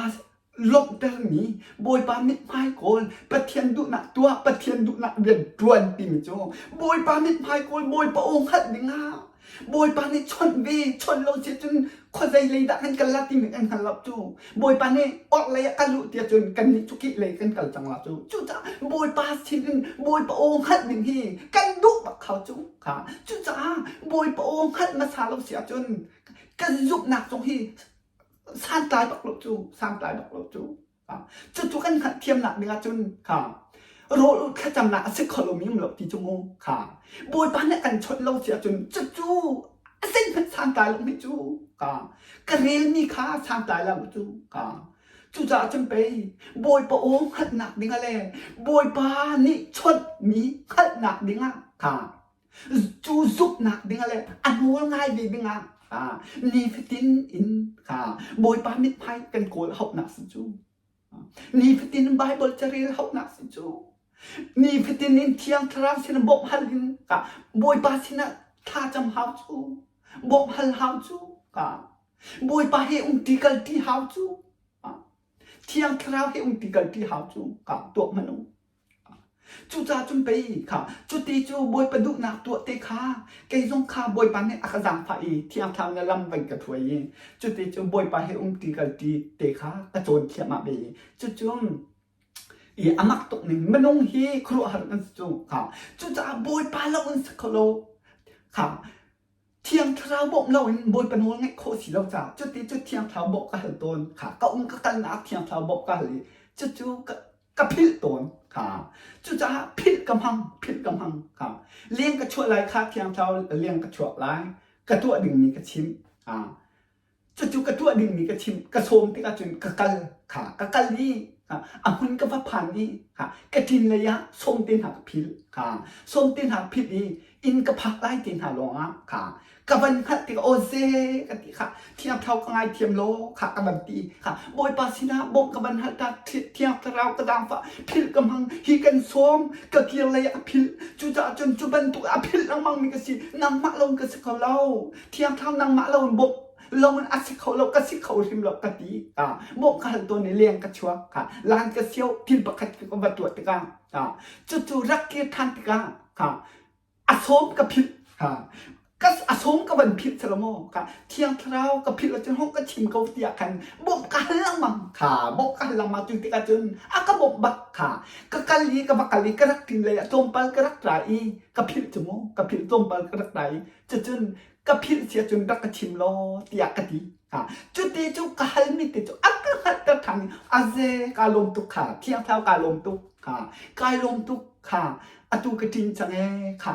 lawmhtermi, Bawipa mithmai kawl, Pathian duhnak tuah, Pathian duhnak rian ṭuan timi cu Bawipa mithmai kawl, Bawipa aw hngalh dingah Bawipa nih chawnh ve, chawnh lo si cun khuazei lei dah kan kal la timi kan hngal lo cu. Bawipa nih orhlei ah kal u tiah cun kannih cu kih lei kan kal cang la cu. Cucaah Bawipa sin in Bawipa aw hngalh ding hi kan duh bak kho cu. Kha cucaah Bawipa aw hngalh hmasa lo si ahcun kan zumhnak zong hi santlai bak lo cu, santlai bak lo cu. Cucu kan hngalhthiamnak ding ahcun kha rawl thlacamnak a si kho lomi um lo ti cu mu kha Bawipa nih kan chawnh lo si ahcun cucu a zeihmanh santlai lo mi cu kha ka relmi kha santlai lo cu kha cucaah cun pei Bawipa aw hngalhnak ding ah le Bawipa nih chawnhmi hngalhnak ding ah kha cu zumhnak ding ah le a nawl ngai ve ding ah nifatin in kha Bawipa mithmai kan kawl hauhnak si cu nifatin in Bible carel hauhnak si cu nifatin in Thiang Thlarau sin bawmh hal in ka Bawipa sinah thlacam hau cu bawmh hal hau cu ka Bawipa he umti kalti hau cu Thiang Thlarau he umti kalti hau cu ka tuah hmanh u Cucaah cun pei kha cuti cu Bawipa duhnak tuah te kha kei zong kha Bawipa nih a ka zaangfah i Thiang Thlarau nih lam van ka hruai i cuti cu Bawipa he umṭi kalṭi te kha ka cawn thliahmah ve i cucu i a mak tuk ning minung hi khuaruahhar kan si cu kha cucaah Bawipa lo in si kho lo kha Thiang Thlarau bawmh loin Bawipa nawl ngaih khawh si lo caah cuti cu Thiang Thlarau bawmh ka hal tawn kha ka um ka kalnak Thiang Thlarau bawmh ka hal i cucu ka ka philh tawn kha cucaah philh ka hmang philh ka hmang kha leng ka chuah lai kha Thiang Thlarau leng ka chuak lai ka tuah dingmi ka chimh cucu ka tuah dingmi ka chimh ka sawm tikah cun ka kal kha ka kal i kha. A hmun ka va phan i ka ṭin lei ah sawmte hna ka philh. Sawmte hna philh i inn ka phak lai te hna lawngah ka van hngalh tikah aw ze ka ti kha Thiang Thlarau ka ngaithiam law kha ka van ti kha Bawipa sinah bawmh ka van hal ta Thiang Thlarau ka zaangfah philh ka hmang hi kan sawm ka kir lei ah a philh cucaah cun cu bantuk a philh lengmang mi ka si nangmah lo ka si kho lo Thiang Thlarau nangmah lo in bawmh lo in a si kho lo ka si kho hrim lo ka ti ka bawmh ka hal tawn i leng ka chuak ka lan ka sio thil pakhat ka va tuah tikah ka cucu rak kir than tikah ka a sawm ka philh ha ka a sawm ka van philh selo maw ka thiang thlarau ka philh ahcun hong ka chim ko tiah khan bawmh ka hal lengmang kha bawmh ka hal lengmang cu tikah cun a ka bawmh bak kha ka kal i ka va kal i ka rak ṭin lei ah tlawmpal ka rak ra i ka philh cu mu ka philh tlawmpal ka rak ra i cucun ka philh sia cun rak ka chim law tiah ka ti ha cuti cu ka halmi te cu a ka hngalhter ṭhan i a ze ka lawm tuk kha thiang thlarau ka lawm tuk kha kai lawm tuk kha atu ka ṭin cang ee kha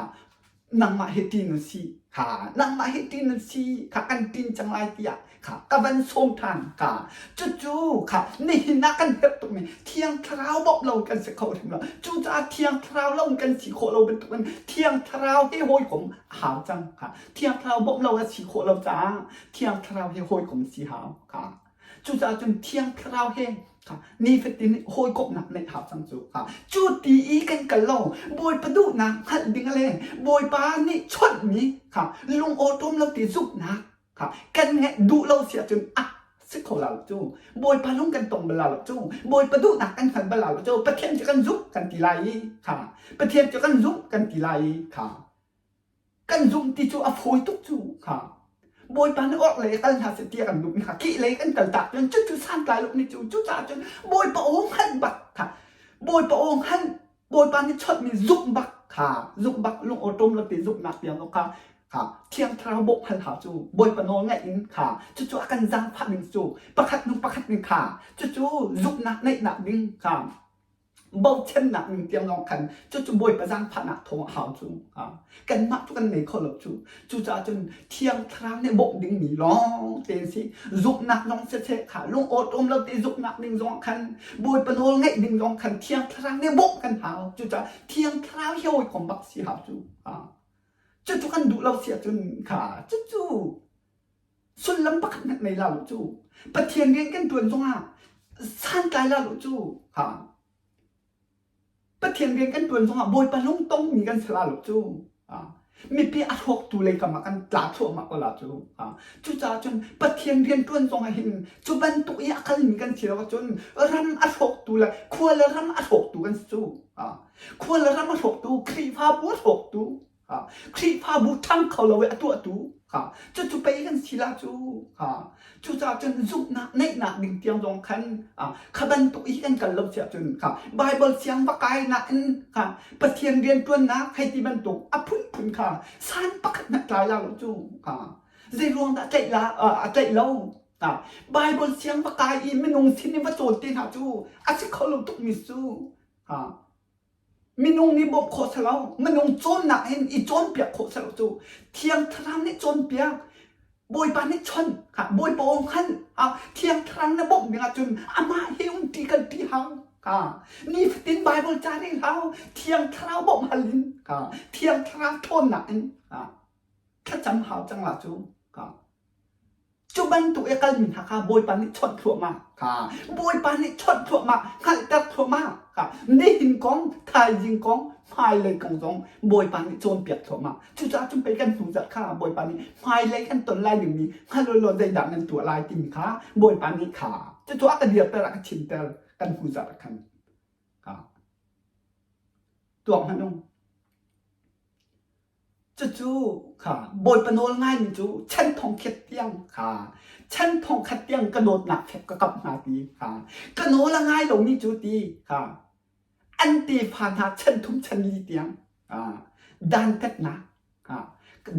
nangmah hi ṭin na si kha nangmah hi ṭin na si kha kan ṭin cang lai tiah kha ka van sawm ṭhan kha cucu kha nihin ah kan herh tukmi thiang thlarau bawmh lo kan si kho hrim lo cucaah thiang thlarau lo kan si khawh lo bantukin thiang thlarau he hawikom a hau cang kha thiang thlarau bawmh lo a si khawh lo caah thiang thlarau he hawikom si hau kha Cucaah cun Thiang Thlarau he nifatin hawikomhnak neih hau cang cu. Cu ti i kan kal lo Bawipa duhnak hngalh ding le Bawipa nih chawnhmi kha lungawṭawm lo ti zumhnak kha kan ngeih duh lo si ahcun a si kho la lo cu. Bawipa lung kan tong bal la lo cu. Bawipa duhnak kan hngal bal la lo cu. Pathian cu kan zumh kan ti lai i kha Pathian cu kan zumh kan ti lai i kha Kan zumh ti cu a fawi tuk cu kha. Bawipa nih orhlei kal hna seh tiah kan duhmi kha kehlei kan kal tak cun cucu santlai lo nih cu cucaah cun Bawipa aw hngalh bak kha Bawipa aw hngalh Bawipa nih chawnhmi zumh bak kha zumh bak lung awṭawm lo te zumhnak tiang kha kha Thiang Thlarau bawmh hal hau cu Bawipa nawl ngaih in kha cucu a kan zaangfah ding cu pakhat hnu pakhat ning kha cucu zumhnak neihnak ding kha bochannak ning tiang lawng khan cucu Bawipa zaangfahnak thawng a hau cu kanmah cu kan nei kho lo cu cucaah cun Thiang Thlarau nih bawmh dingmi lawng te an si zumhnak zong siseh kha lung awṭawm lo te zumhnak ding zong khan Bawipa nawl ngaih ding zong khan Thiang Thlarau nih bawmh kan hau cucaah Thiang Thlarau hi hawikom bak si hau cu cucu kan duh lo si ahcun kha cucu sullam pakhat hmanh nei la lo cu Pathian rian kan ṭuan zongah santlai la lo cu ha Pathian rian kan ṭuan zongah Bawipa lungtongmi kan si la lo cu ha mipi a hrawktu lei kam ah kan tla thluahmah ko la cu ha cucaah cun Pathian rian ṭuan zongah hin cu bantuk i a kalmi kan si lo ahcun ram a hrawktu le khua le ram a hrawktu kan si cu ha khua le ram a hrawktu Khrihfabu a hrawktu Khrihfabu ṭhang kho lo i a tuahtu cucu pei kan si la cu. Cucaah cun zumhnak neihnak ding tiang zong khan kha bantuk i kan kal lo si ahcun Baibal siang va kainak in Pathian rianṭuannak hei ti bantuk a phunphun kha san pakhat hmanh tlai la lo cu. Zei ruang dah tlaih la a tlaih lo? Baibal siang va kai i minung sin i va cawn te hna cu a si kho lo tukmi cu. Minung nih bawmh khawh si lo, minung cawnnak in i cawnpiak khawh si lo cu Thiang Thlarau nih cawnpiak, Bawipa nih chawnh, Bawipa aw hngalh, Thiang Thlarau na bawmh ding ahcun amah he um ṭi kal ṭi hau. Nifatin Baibal ca rel hau, Thiang Thlarau bawmh hal in, Thiang Thlarau ṭhawnnak in thlacam hau cang la cu. Cu bantuk i kalmi hna kha Bawipa nih chawnh thluahmah kha Bawipa nih chawnh thluahmah hngalhter thluahmah kha nihin kong thaizing kong hmailei kong zong Bawipa nih cawnpiak thluahmah cucaah cun pei kan hnu zarh kha Bawipa nih hmailei kan ton lai dingmi hngal law zeidah nan tuah lai timi kha Bawipa nih kha cucu a ka dirter a ka chimter kan hnu zarh ah khan kha tuak hmanh ung Cucu kha Bawipa nawl ngaimi cu chan thongkhat tiang kha chan thongkhat tiang ka dawtnak fek ka kamh hna ti kha ka nawl a ngai lomi cu ti kha an tefa hna chan thum chan li tiang dantatnak kha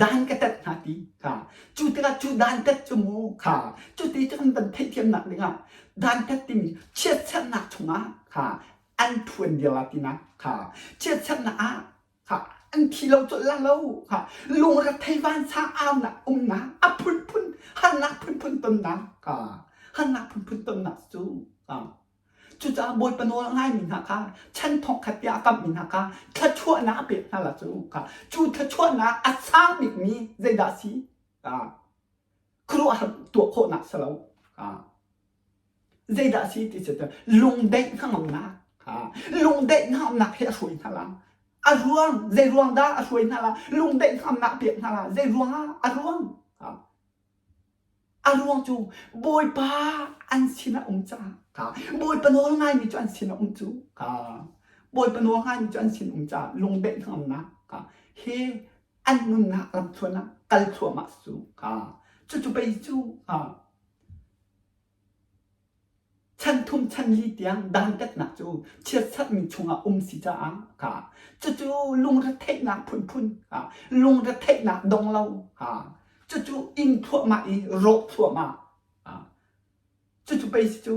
dan ka tat hna ti kha cu tikah cu dantat cu mu kha cu ti cu kan van theihthiamnak dingah dantat timi chiatserhnak chungah kha an ṭhuan vial ah tinak kha chiatserhnak ah an thi lo colh la lo lungrethei vansang aunak umnak a phunphun harnak phunphun tonnak harnak phunphun tonnak cu. Cucaah Bawipa nawl a ngaimi hna kha chan thongkhat tiah a kamhmi hna kha thluachuahnak a pek hna la cu kha cu thluachuahnak a sang bikmi zeidah a si? Khuaruahhar tuah khawhnak si lo. Zeidah a si ti cu lungdaih hnangamnak lungdaih hnangamnak he a hruai hna la. A ruang zei ruang dah a hruai hna la? Lungdaih hnangamnak a pek hna la. Zei ruang ah a ruang? A ruang cu Bawipa an sinah um caah kha Bawipa nawl ngaimi cu an sinah um cu kha Bawipa nawl ngaimi cu an sin um caah lungdaih hnangamnak kha he an nunnak lamthluan ah kal thluahmah cu kha cucu pei cu kha Chan thum chan li tiang dantatnak cu chiatserhmi chungah um si caah kha cucu lungretheihnak phunphun kha lungretheihnak dong lo kha cucu inn thluahmah i rawh thluahmah cucu pei si cu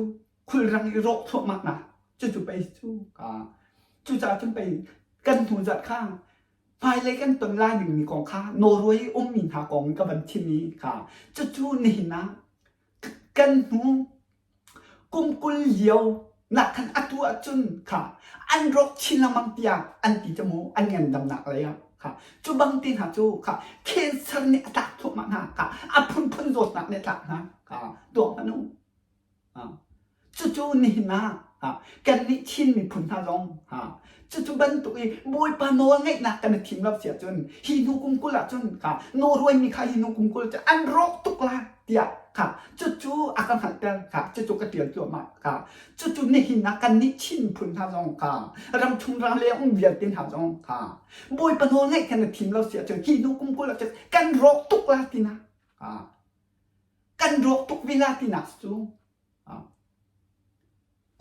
khulrang i rawh thluahmah nak cucu pei si cu kha cucaah cun pei kan hnu zat kha hmailei kan ton lai dingmi kong kha Norway i ummi hna kong ka van chim i kha cucu nihin ah Kan hnu kum 20 lio nakkhan atu ahcun kha an rawk chin lengmang tiah an ti cu mu an ngandamnak lei ah kha cu bang te hna cu kha cancer nih a tlak thluahmah hna kha a phunphun zawtnak nih a tlak hna kha tuak hmanh u. Cucu nihin ah kannih Chin miphun hna zong cucu bantuk i Bawipa nawl ngeihnak kan i thim lo si ahcun hi hnu kum 20 ahcun kha Norway mi kha hi hnu kum 20 cu an rawk tuk lai tiah kha cucu a ka hngalhter kha cucu ka ṭial cuahmah kha cucu nihin ah kannih Chin miphun hna zong kha ramchung ramleng um vialte hna zong kha Bawipa nawl ngeih kan i thim lo si ahcun hi hnu kum 20 ahcun kan rawk tuk lai tinak kan rawk tuk ve la tinak cu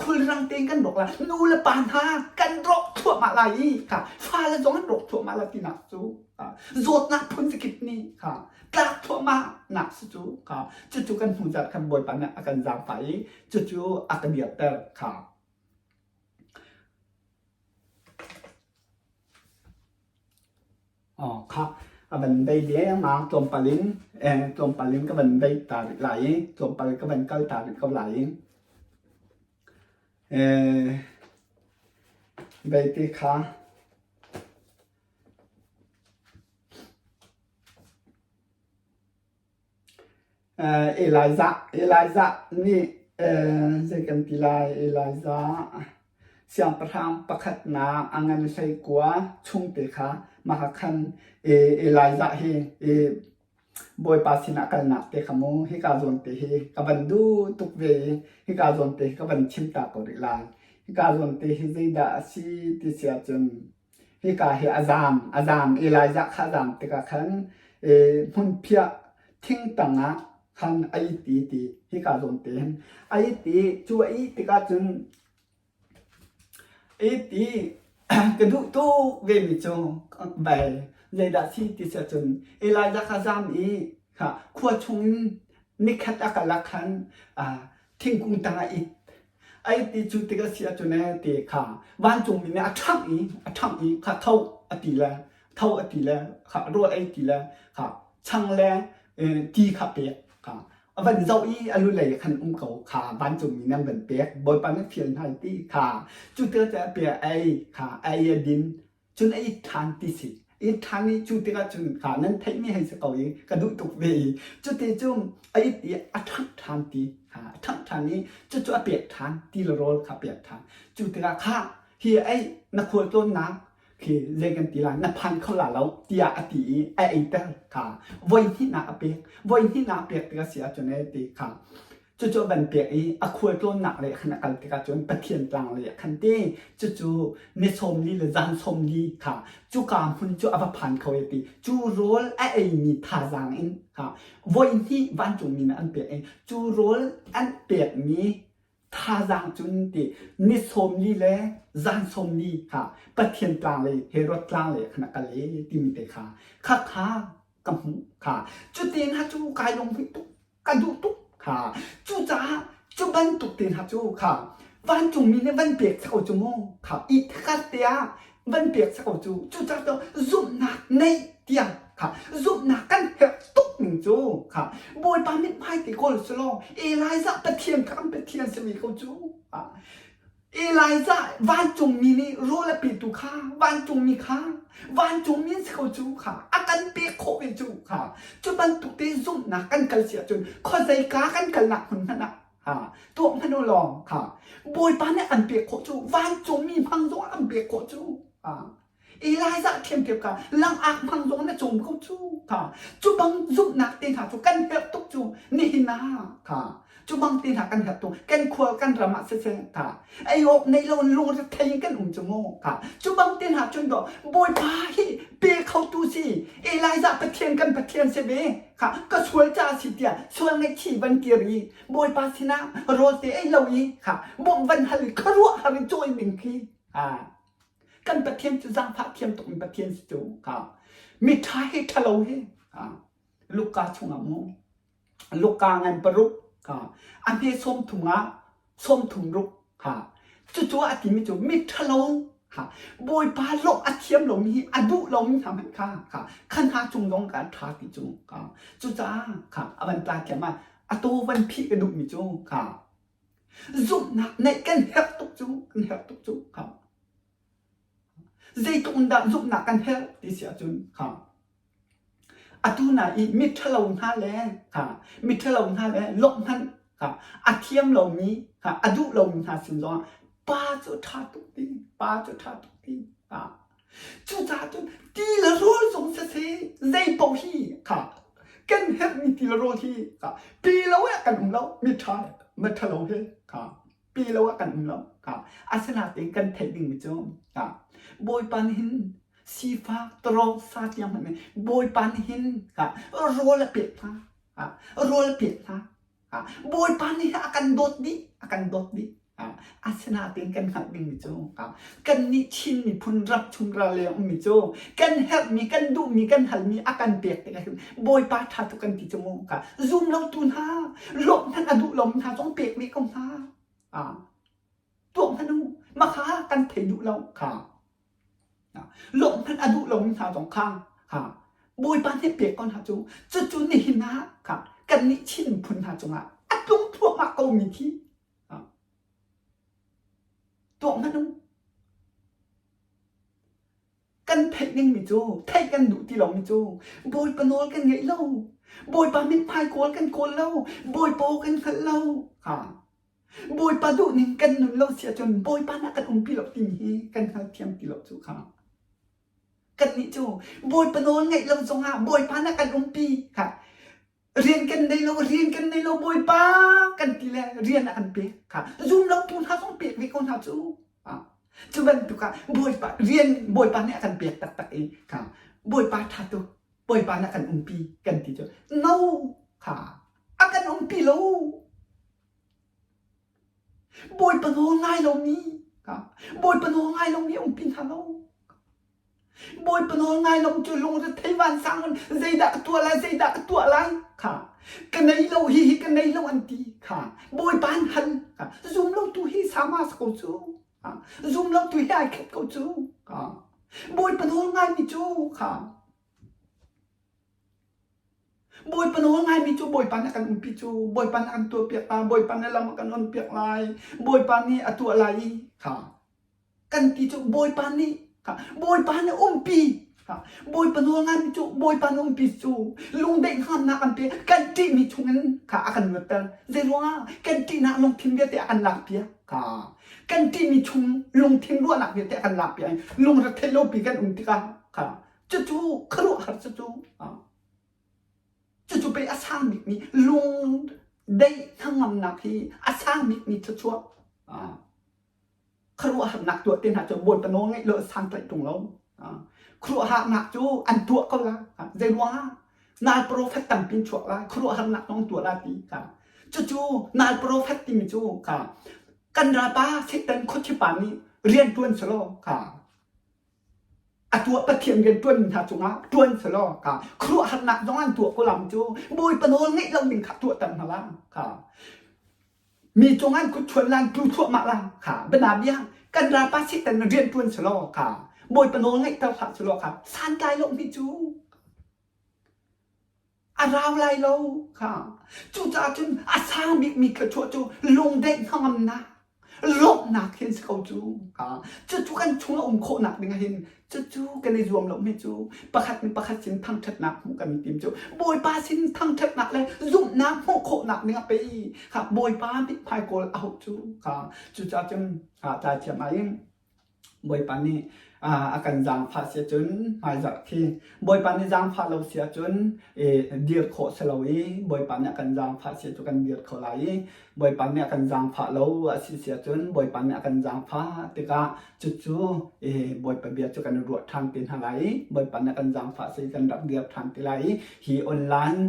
khulrang tein kan rawk la nu le pa hna kan rawk thluahmah lai i kha fale zong an rawk thluahmah la tinak cu zawtnak phun zakip nih kha tlak thluahmah nak si cu kha cucu kan hnu zat khan bawipa nih a kan zaangfah i cucu a ka dirter kha Aw khah, a van bei lengmang tlawmpal in tlawmpal in ka van bei ta rih lai i tlawmpal ka van kal ta rih ko lai i beite kha Elijah Elijah nih zei kan ti lai Elijah siangpahrang pakhatnak a ngan 19 chungte kha mah khan Elijah hi Bawipa sinah kalnak te kha mu hika zawn te hi ka van duh tuk ve i hika zawn te hi ka van chim ta ko rih lai. Hika zawn te hi zeidah a si ti si ahcun Hika hi a zaam, a zaam. Elijah kha a zaam tikah khan hmunphiah thing tangah khan a it i ti hika zawn te hin a it i cu a ih tikah cun a it i ka duh tuk vemi cu bel zeidah si ti si ahcun Elijah kha zaam i kha khua chungin nikhat a kal ah khan thingkung tangah it Ai ti cu tik a si ahcun ee ti kha vancungmi nih a ṭhangh i a ṭhangh i kha tho a ti le tho a ti le kha rawl ei ti le kha chang le ti kha pek kha a van zoh i a lulei khan um ko kha vancungmi nih an van pek Bawipa nih fial hna ti kha cu tikah a pek ei kha ei a din Cun a it ṭhan ti si. It ṭhan i cu tikah cun kha nan theihmi hei si ko i ka duh tuk ve i cuti cu a it i a ṭhangh ṭhan ti kha a ṭhangh ṭhan i cucu a pek ṭhan ti le rawl kha a pek ṭhan. Cu tikah kha hi ei na khualtlawnnak khi zei kan ti lai na phan kho la lo tiah a ti i a eiter kha voi hnihnak a pek. Voi hnihnak a pek tikah si ahcun ei ti kha Cucu a van pek i a khualtlawnnak lei khan a kal tikah cun Pathian tlang lei ah khan ti cucu ni 40 le zan 40 kha cuka hmun cu a va phan kho e ti cu rawl a eimi thazaang in kha voi hnih vancungmi nih an pek i cu rawl an pekmi thazaang cun ti ni 40 le zan 40 kha Pathian tlang lei Herod tlang lei khan a kal e timi te kha kha kha ka hmuh kha cutin ha cu kai lunghmuih tuk ka duh tuk kha cucaah cu bantuk te hna cu kha vancungmi nih van pek ko cu mu kha i khat te ah van pek ko cu cucaah cu zumhnak neih tiang kha zumhnak kan herh tuk ning cu kha Bawipa mithmai te kawl si law Elijah Pathian kha kan Pathian simi ko cu. Elijah vancungmi nih rawl a petu kha vancungmi kha vancungmi an si ko cu kha a kan pek khawh ve cu kha cu bantuk te zumhnak kan kal si ahcun khuazeika kan kalnak hmun hmanh ah ha tuah hmanh u law kha Bawipa nih an pek khawh cu vancungmi hmang zong an pek khawh cu ha Elijah ṭhiamṭhiam kha langak hmang zong na cawm ko cu kha cu bang zumhnak te hna cu kan herh tuk cu nihin ah kha cu bang te hna kan herh tuk kan khua kan ram ah siseh kha ei awk nei lo in lungrethei in kan um cu mu kha cu bang te hna cun dawh Bawipa hi pe khotu si Elijah Pathian kan Pathian si ve kha ka sual ca si tiah sual ngaihchih van kir i Bawipa sinah rawl te ei lo i kha bawmh van hal i khuaruahhar i cawi ding khi ah Kan Pathian cu zaangfah thiam tuk in Pathian si cu kha miṭha he ṭhalo he kha Luka chungah mu Luka ngan paruk kha a hme 30 ah 36 kha cucu a timi cu miṭhalo kha Bawipa lawmh a thiam lomi hi a duh lomi hna hmanh kha kha kha hna cung zong kha ṭha ti cu kha cucaah kha a van tla thiam ah a taw van phih ka duhmi cu kha Zumhnak neih kan herh tuk cu, kan herh tuk cu. Kha. Zeitluk in dah zumhnak kan herh ti si ahcun kha. Atu na i miṭhalo hna le kha miṭhalo hna le lawmh hmanh kha a thiam lomi kha a duh lomi hna sin zongah pa cu ṭha tuk ti, pa cu ṭha tuk ti. Kha. Cucaah cun ti le rawl zong siseh zei paoh hi kha kan herhmi ti le rawl hi kha pe lo ah kan um lo miṭha miṭhalo he kha pe lo ah kan um lo kha asinain kan theih dingmi cu kha Bawipa nih hin sifak tawrawng sa tiang hmanh Bawipa nih hin kha rawl a pek hna rawl a pek hna Bawipa nih a kan dawt dih, a kan dawt dih. Asinain kan hngalh dingmi cu kannih Chin miphun ram chung ral leng ummi cu kan herhmi, kan duhmi, kan halmi a kan pek tikah hin Bawipa ṭha tuk kan ti cu mu. Zum lotu hna, lawmh hmanh a duh lomi hna zong pek ve ko hna. Tuah hmanh u, makha kan thei duh lo kha. Lawmh hmanh a duh lomi hna zong kha kha Bawipa nih pek ko hna cu cucu nihin ah kha kannih Chin miphun hna cungah a tlung thluahmah komi khi tuah hmanh u. Kan theih dingmi cu theih kan duh ti lomi cu Bawipa nawl kan ngeih lo. Bawipa mithmai kawl kan kawl lo. Bawipa aw kan hngalh lo. Ha. Bawipa duhning kan nun lo si ahcun Bawipa nih a kan umpi lo timi hi kan hngalthiam ti lo cu kha. Kannih cu Bawipa nawl ngaih lo zongah Bawipa nih a kan umpi kha. Rian kan nei lo, rian kan nei lo Bawipa kan ti le rian a kan pek kha. Zum lo tu hna zong pek ve ko hna cu. Cu bantuk ah Bawipa rian Bawipa nih a kan pek taktak i kha Bawipa ṭha tuk Bawipa nih a kan umpi kan ti cu no kha a kan umpi lo. Bawipa nawl ngai lomi Bawipa nawl ngai lomi umpi hna lo. Bawipa nawl ngai lo cu lungrethei vansang in zeidah ka tuah lai zeidah ka tuah lai kha ka nei lo hi hi ka nei lo an ti kha Bawipa an hal kha zum lo tu hi sama sa ko cu zum lo tu hi ai khat ko cu kha Bawipa nawl ngai mi cu kha Bawipa nawl ngaimi cu Bawipa nih a kan umpi cu Bawipa nih a kan tuahpiak lai Bawipa nih lam a kan onpiak lai Bawipa nih a tuah lai i kha kan ti cu Bawipa nih kha Bawipa nih umpi kha Bawipa nawl ngaimi cu Bawipa nih umpi cu lungdaih hngamnak an pe kan ṭihmi chungin kha a kan luatter zeiruangah kan ṭihnak lungthin vialte a kan lakpiak kha kan ṭihmi chung lungthin ruahnak vialte a kan lakpiak i lungretheih lopi kan um tikah kha Cucu khuaruahhar cucu cucu pei a sang bikmi lung deih hnangamnak hi a sang bikmi thluachuah khuaruahharnak tuah te hna cu Bawipa nawl ngeih lo santlaih ṭung lo. Khuaruahharnak cu an tuah ko la. Zei ruangah nal profet tampi in chuak lai khuaruahharnak zong tuah la ti kha. Cucu nal profet timi cu kha kan ralpa Satan khuachipa nih rian ṭuan selaw kha A tuah Pathian rian ṭuanmi hna cungah ṭuan selaw kha khuaruahharnak zong an tuah ko lam cu Bawipa nawl ngeih lo ding kha tuahter hna la kha mi cung an kut chuan lan tlu thluahmah la kha bianabia kan ralpa Satan rian ṭuan selaw kha Bawipa nawl ngeihter hlah selaw kha santlai lo mi cu a rau lai lo kha cucaah cun a sang bikmi thluachuah cu lungdaih hnangamnak. Lawmhnak hin si ko cu. Cucu kan chung a um khawhnak ding ah hin cucu kan i zuam lo mi cu pakhat nih pakhat sin thangṭhatnak hmuh kan i tim cu Bawipa sin thangṭhatnak le zumhnak hmuh khawhnak ding ah pei kha Bawipa mithmai kawl a hauh cu kha cucaah cun tlai thiam ah in Bawipa nih a kan zaangfah si ahcun hmaizarh khi Bawipa nih zaangfah lo si ahcun dir khawh si lo i Bawipa nih a kan zaangfah si cu kan dir kho lai i Bawipa nih a kan zaangfah lo a si si ahcun Bawipa nih a kan zaangfah tikah cucu Bawipa bia cu kan i ruah ṭhan te hna lai i Bawipa nih a kan zaangfah si kan rak dir ṭhan te lai i hi online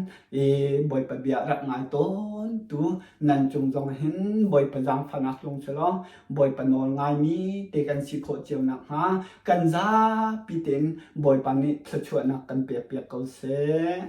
i Bawipa bia rak ngai tawn tu nan cung zong hin Bawipa zaangfahnak tlung selaw Bawipa nawl ngaimi te kan si khawh cio nakhnga kan zapi tein Bawipa nih thluachuahnak kan pekpiak ko seh.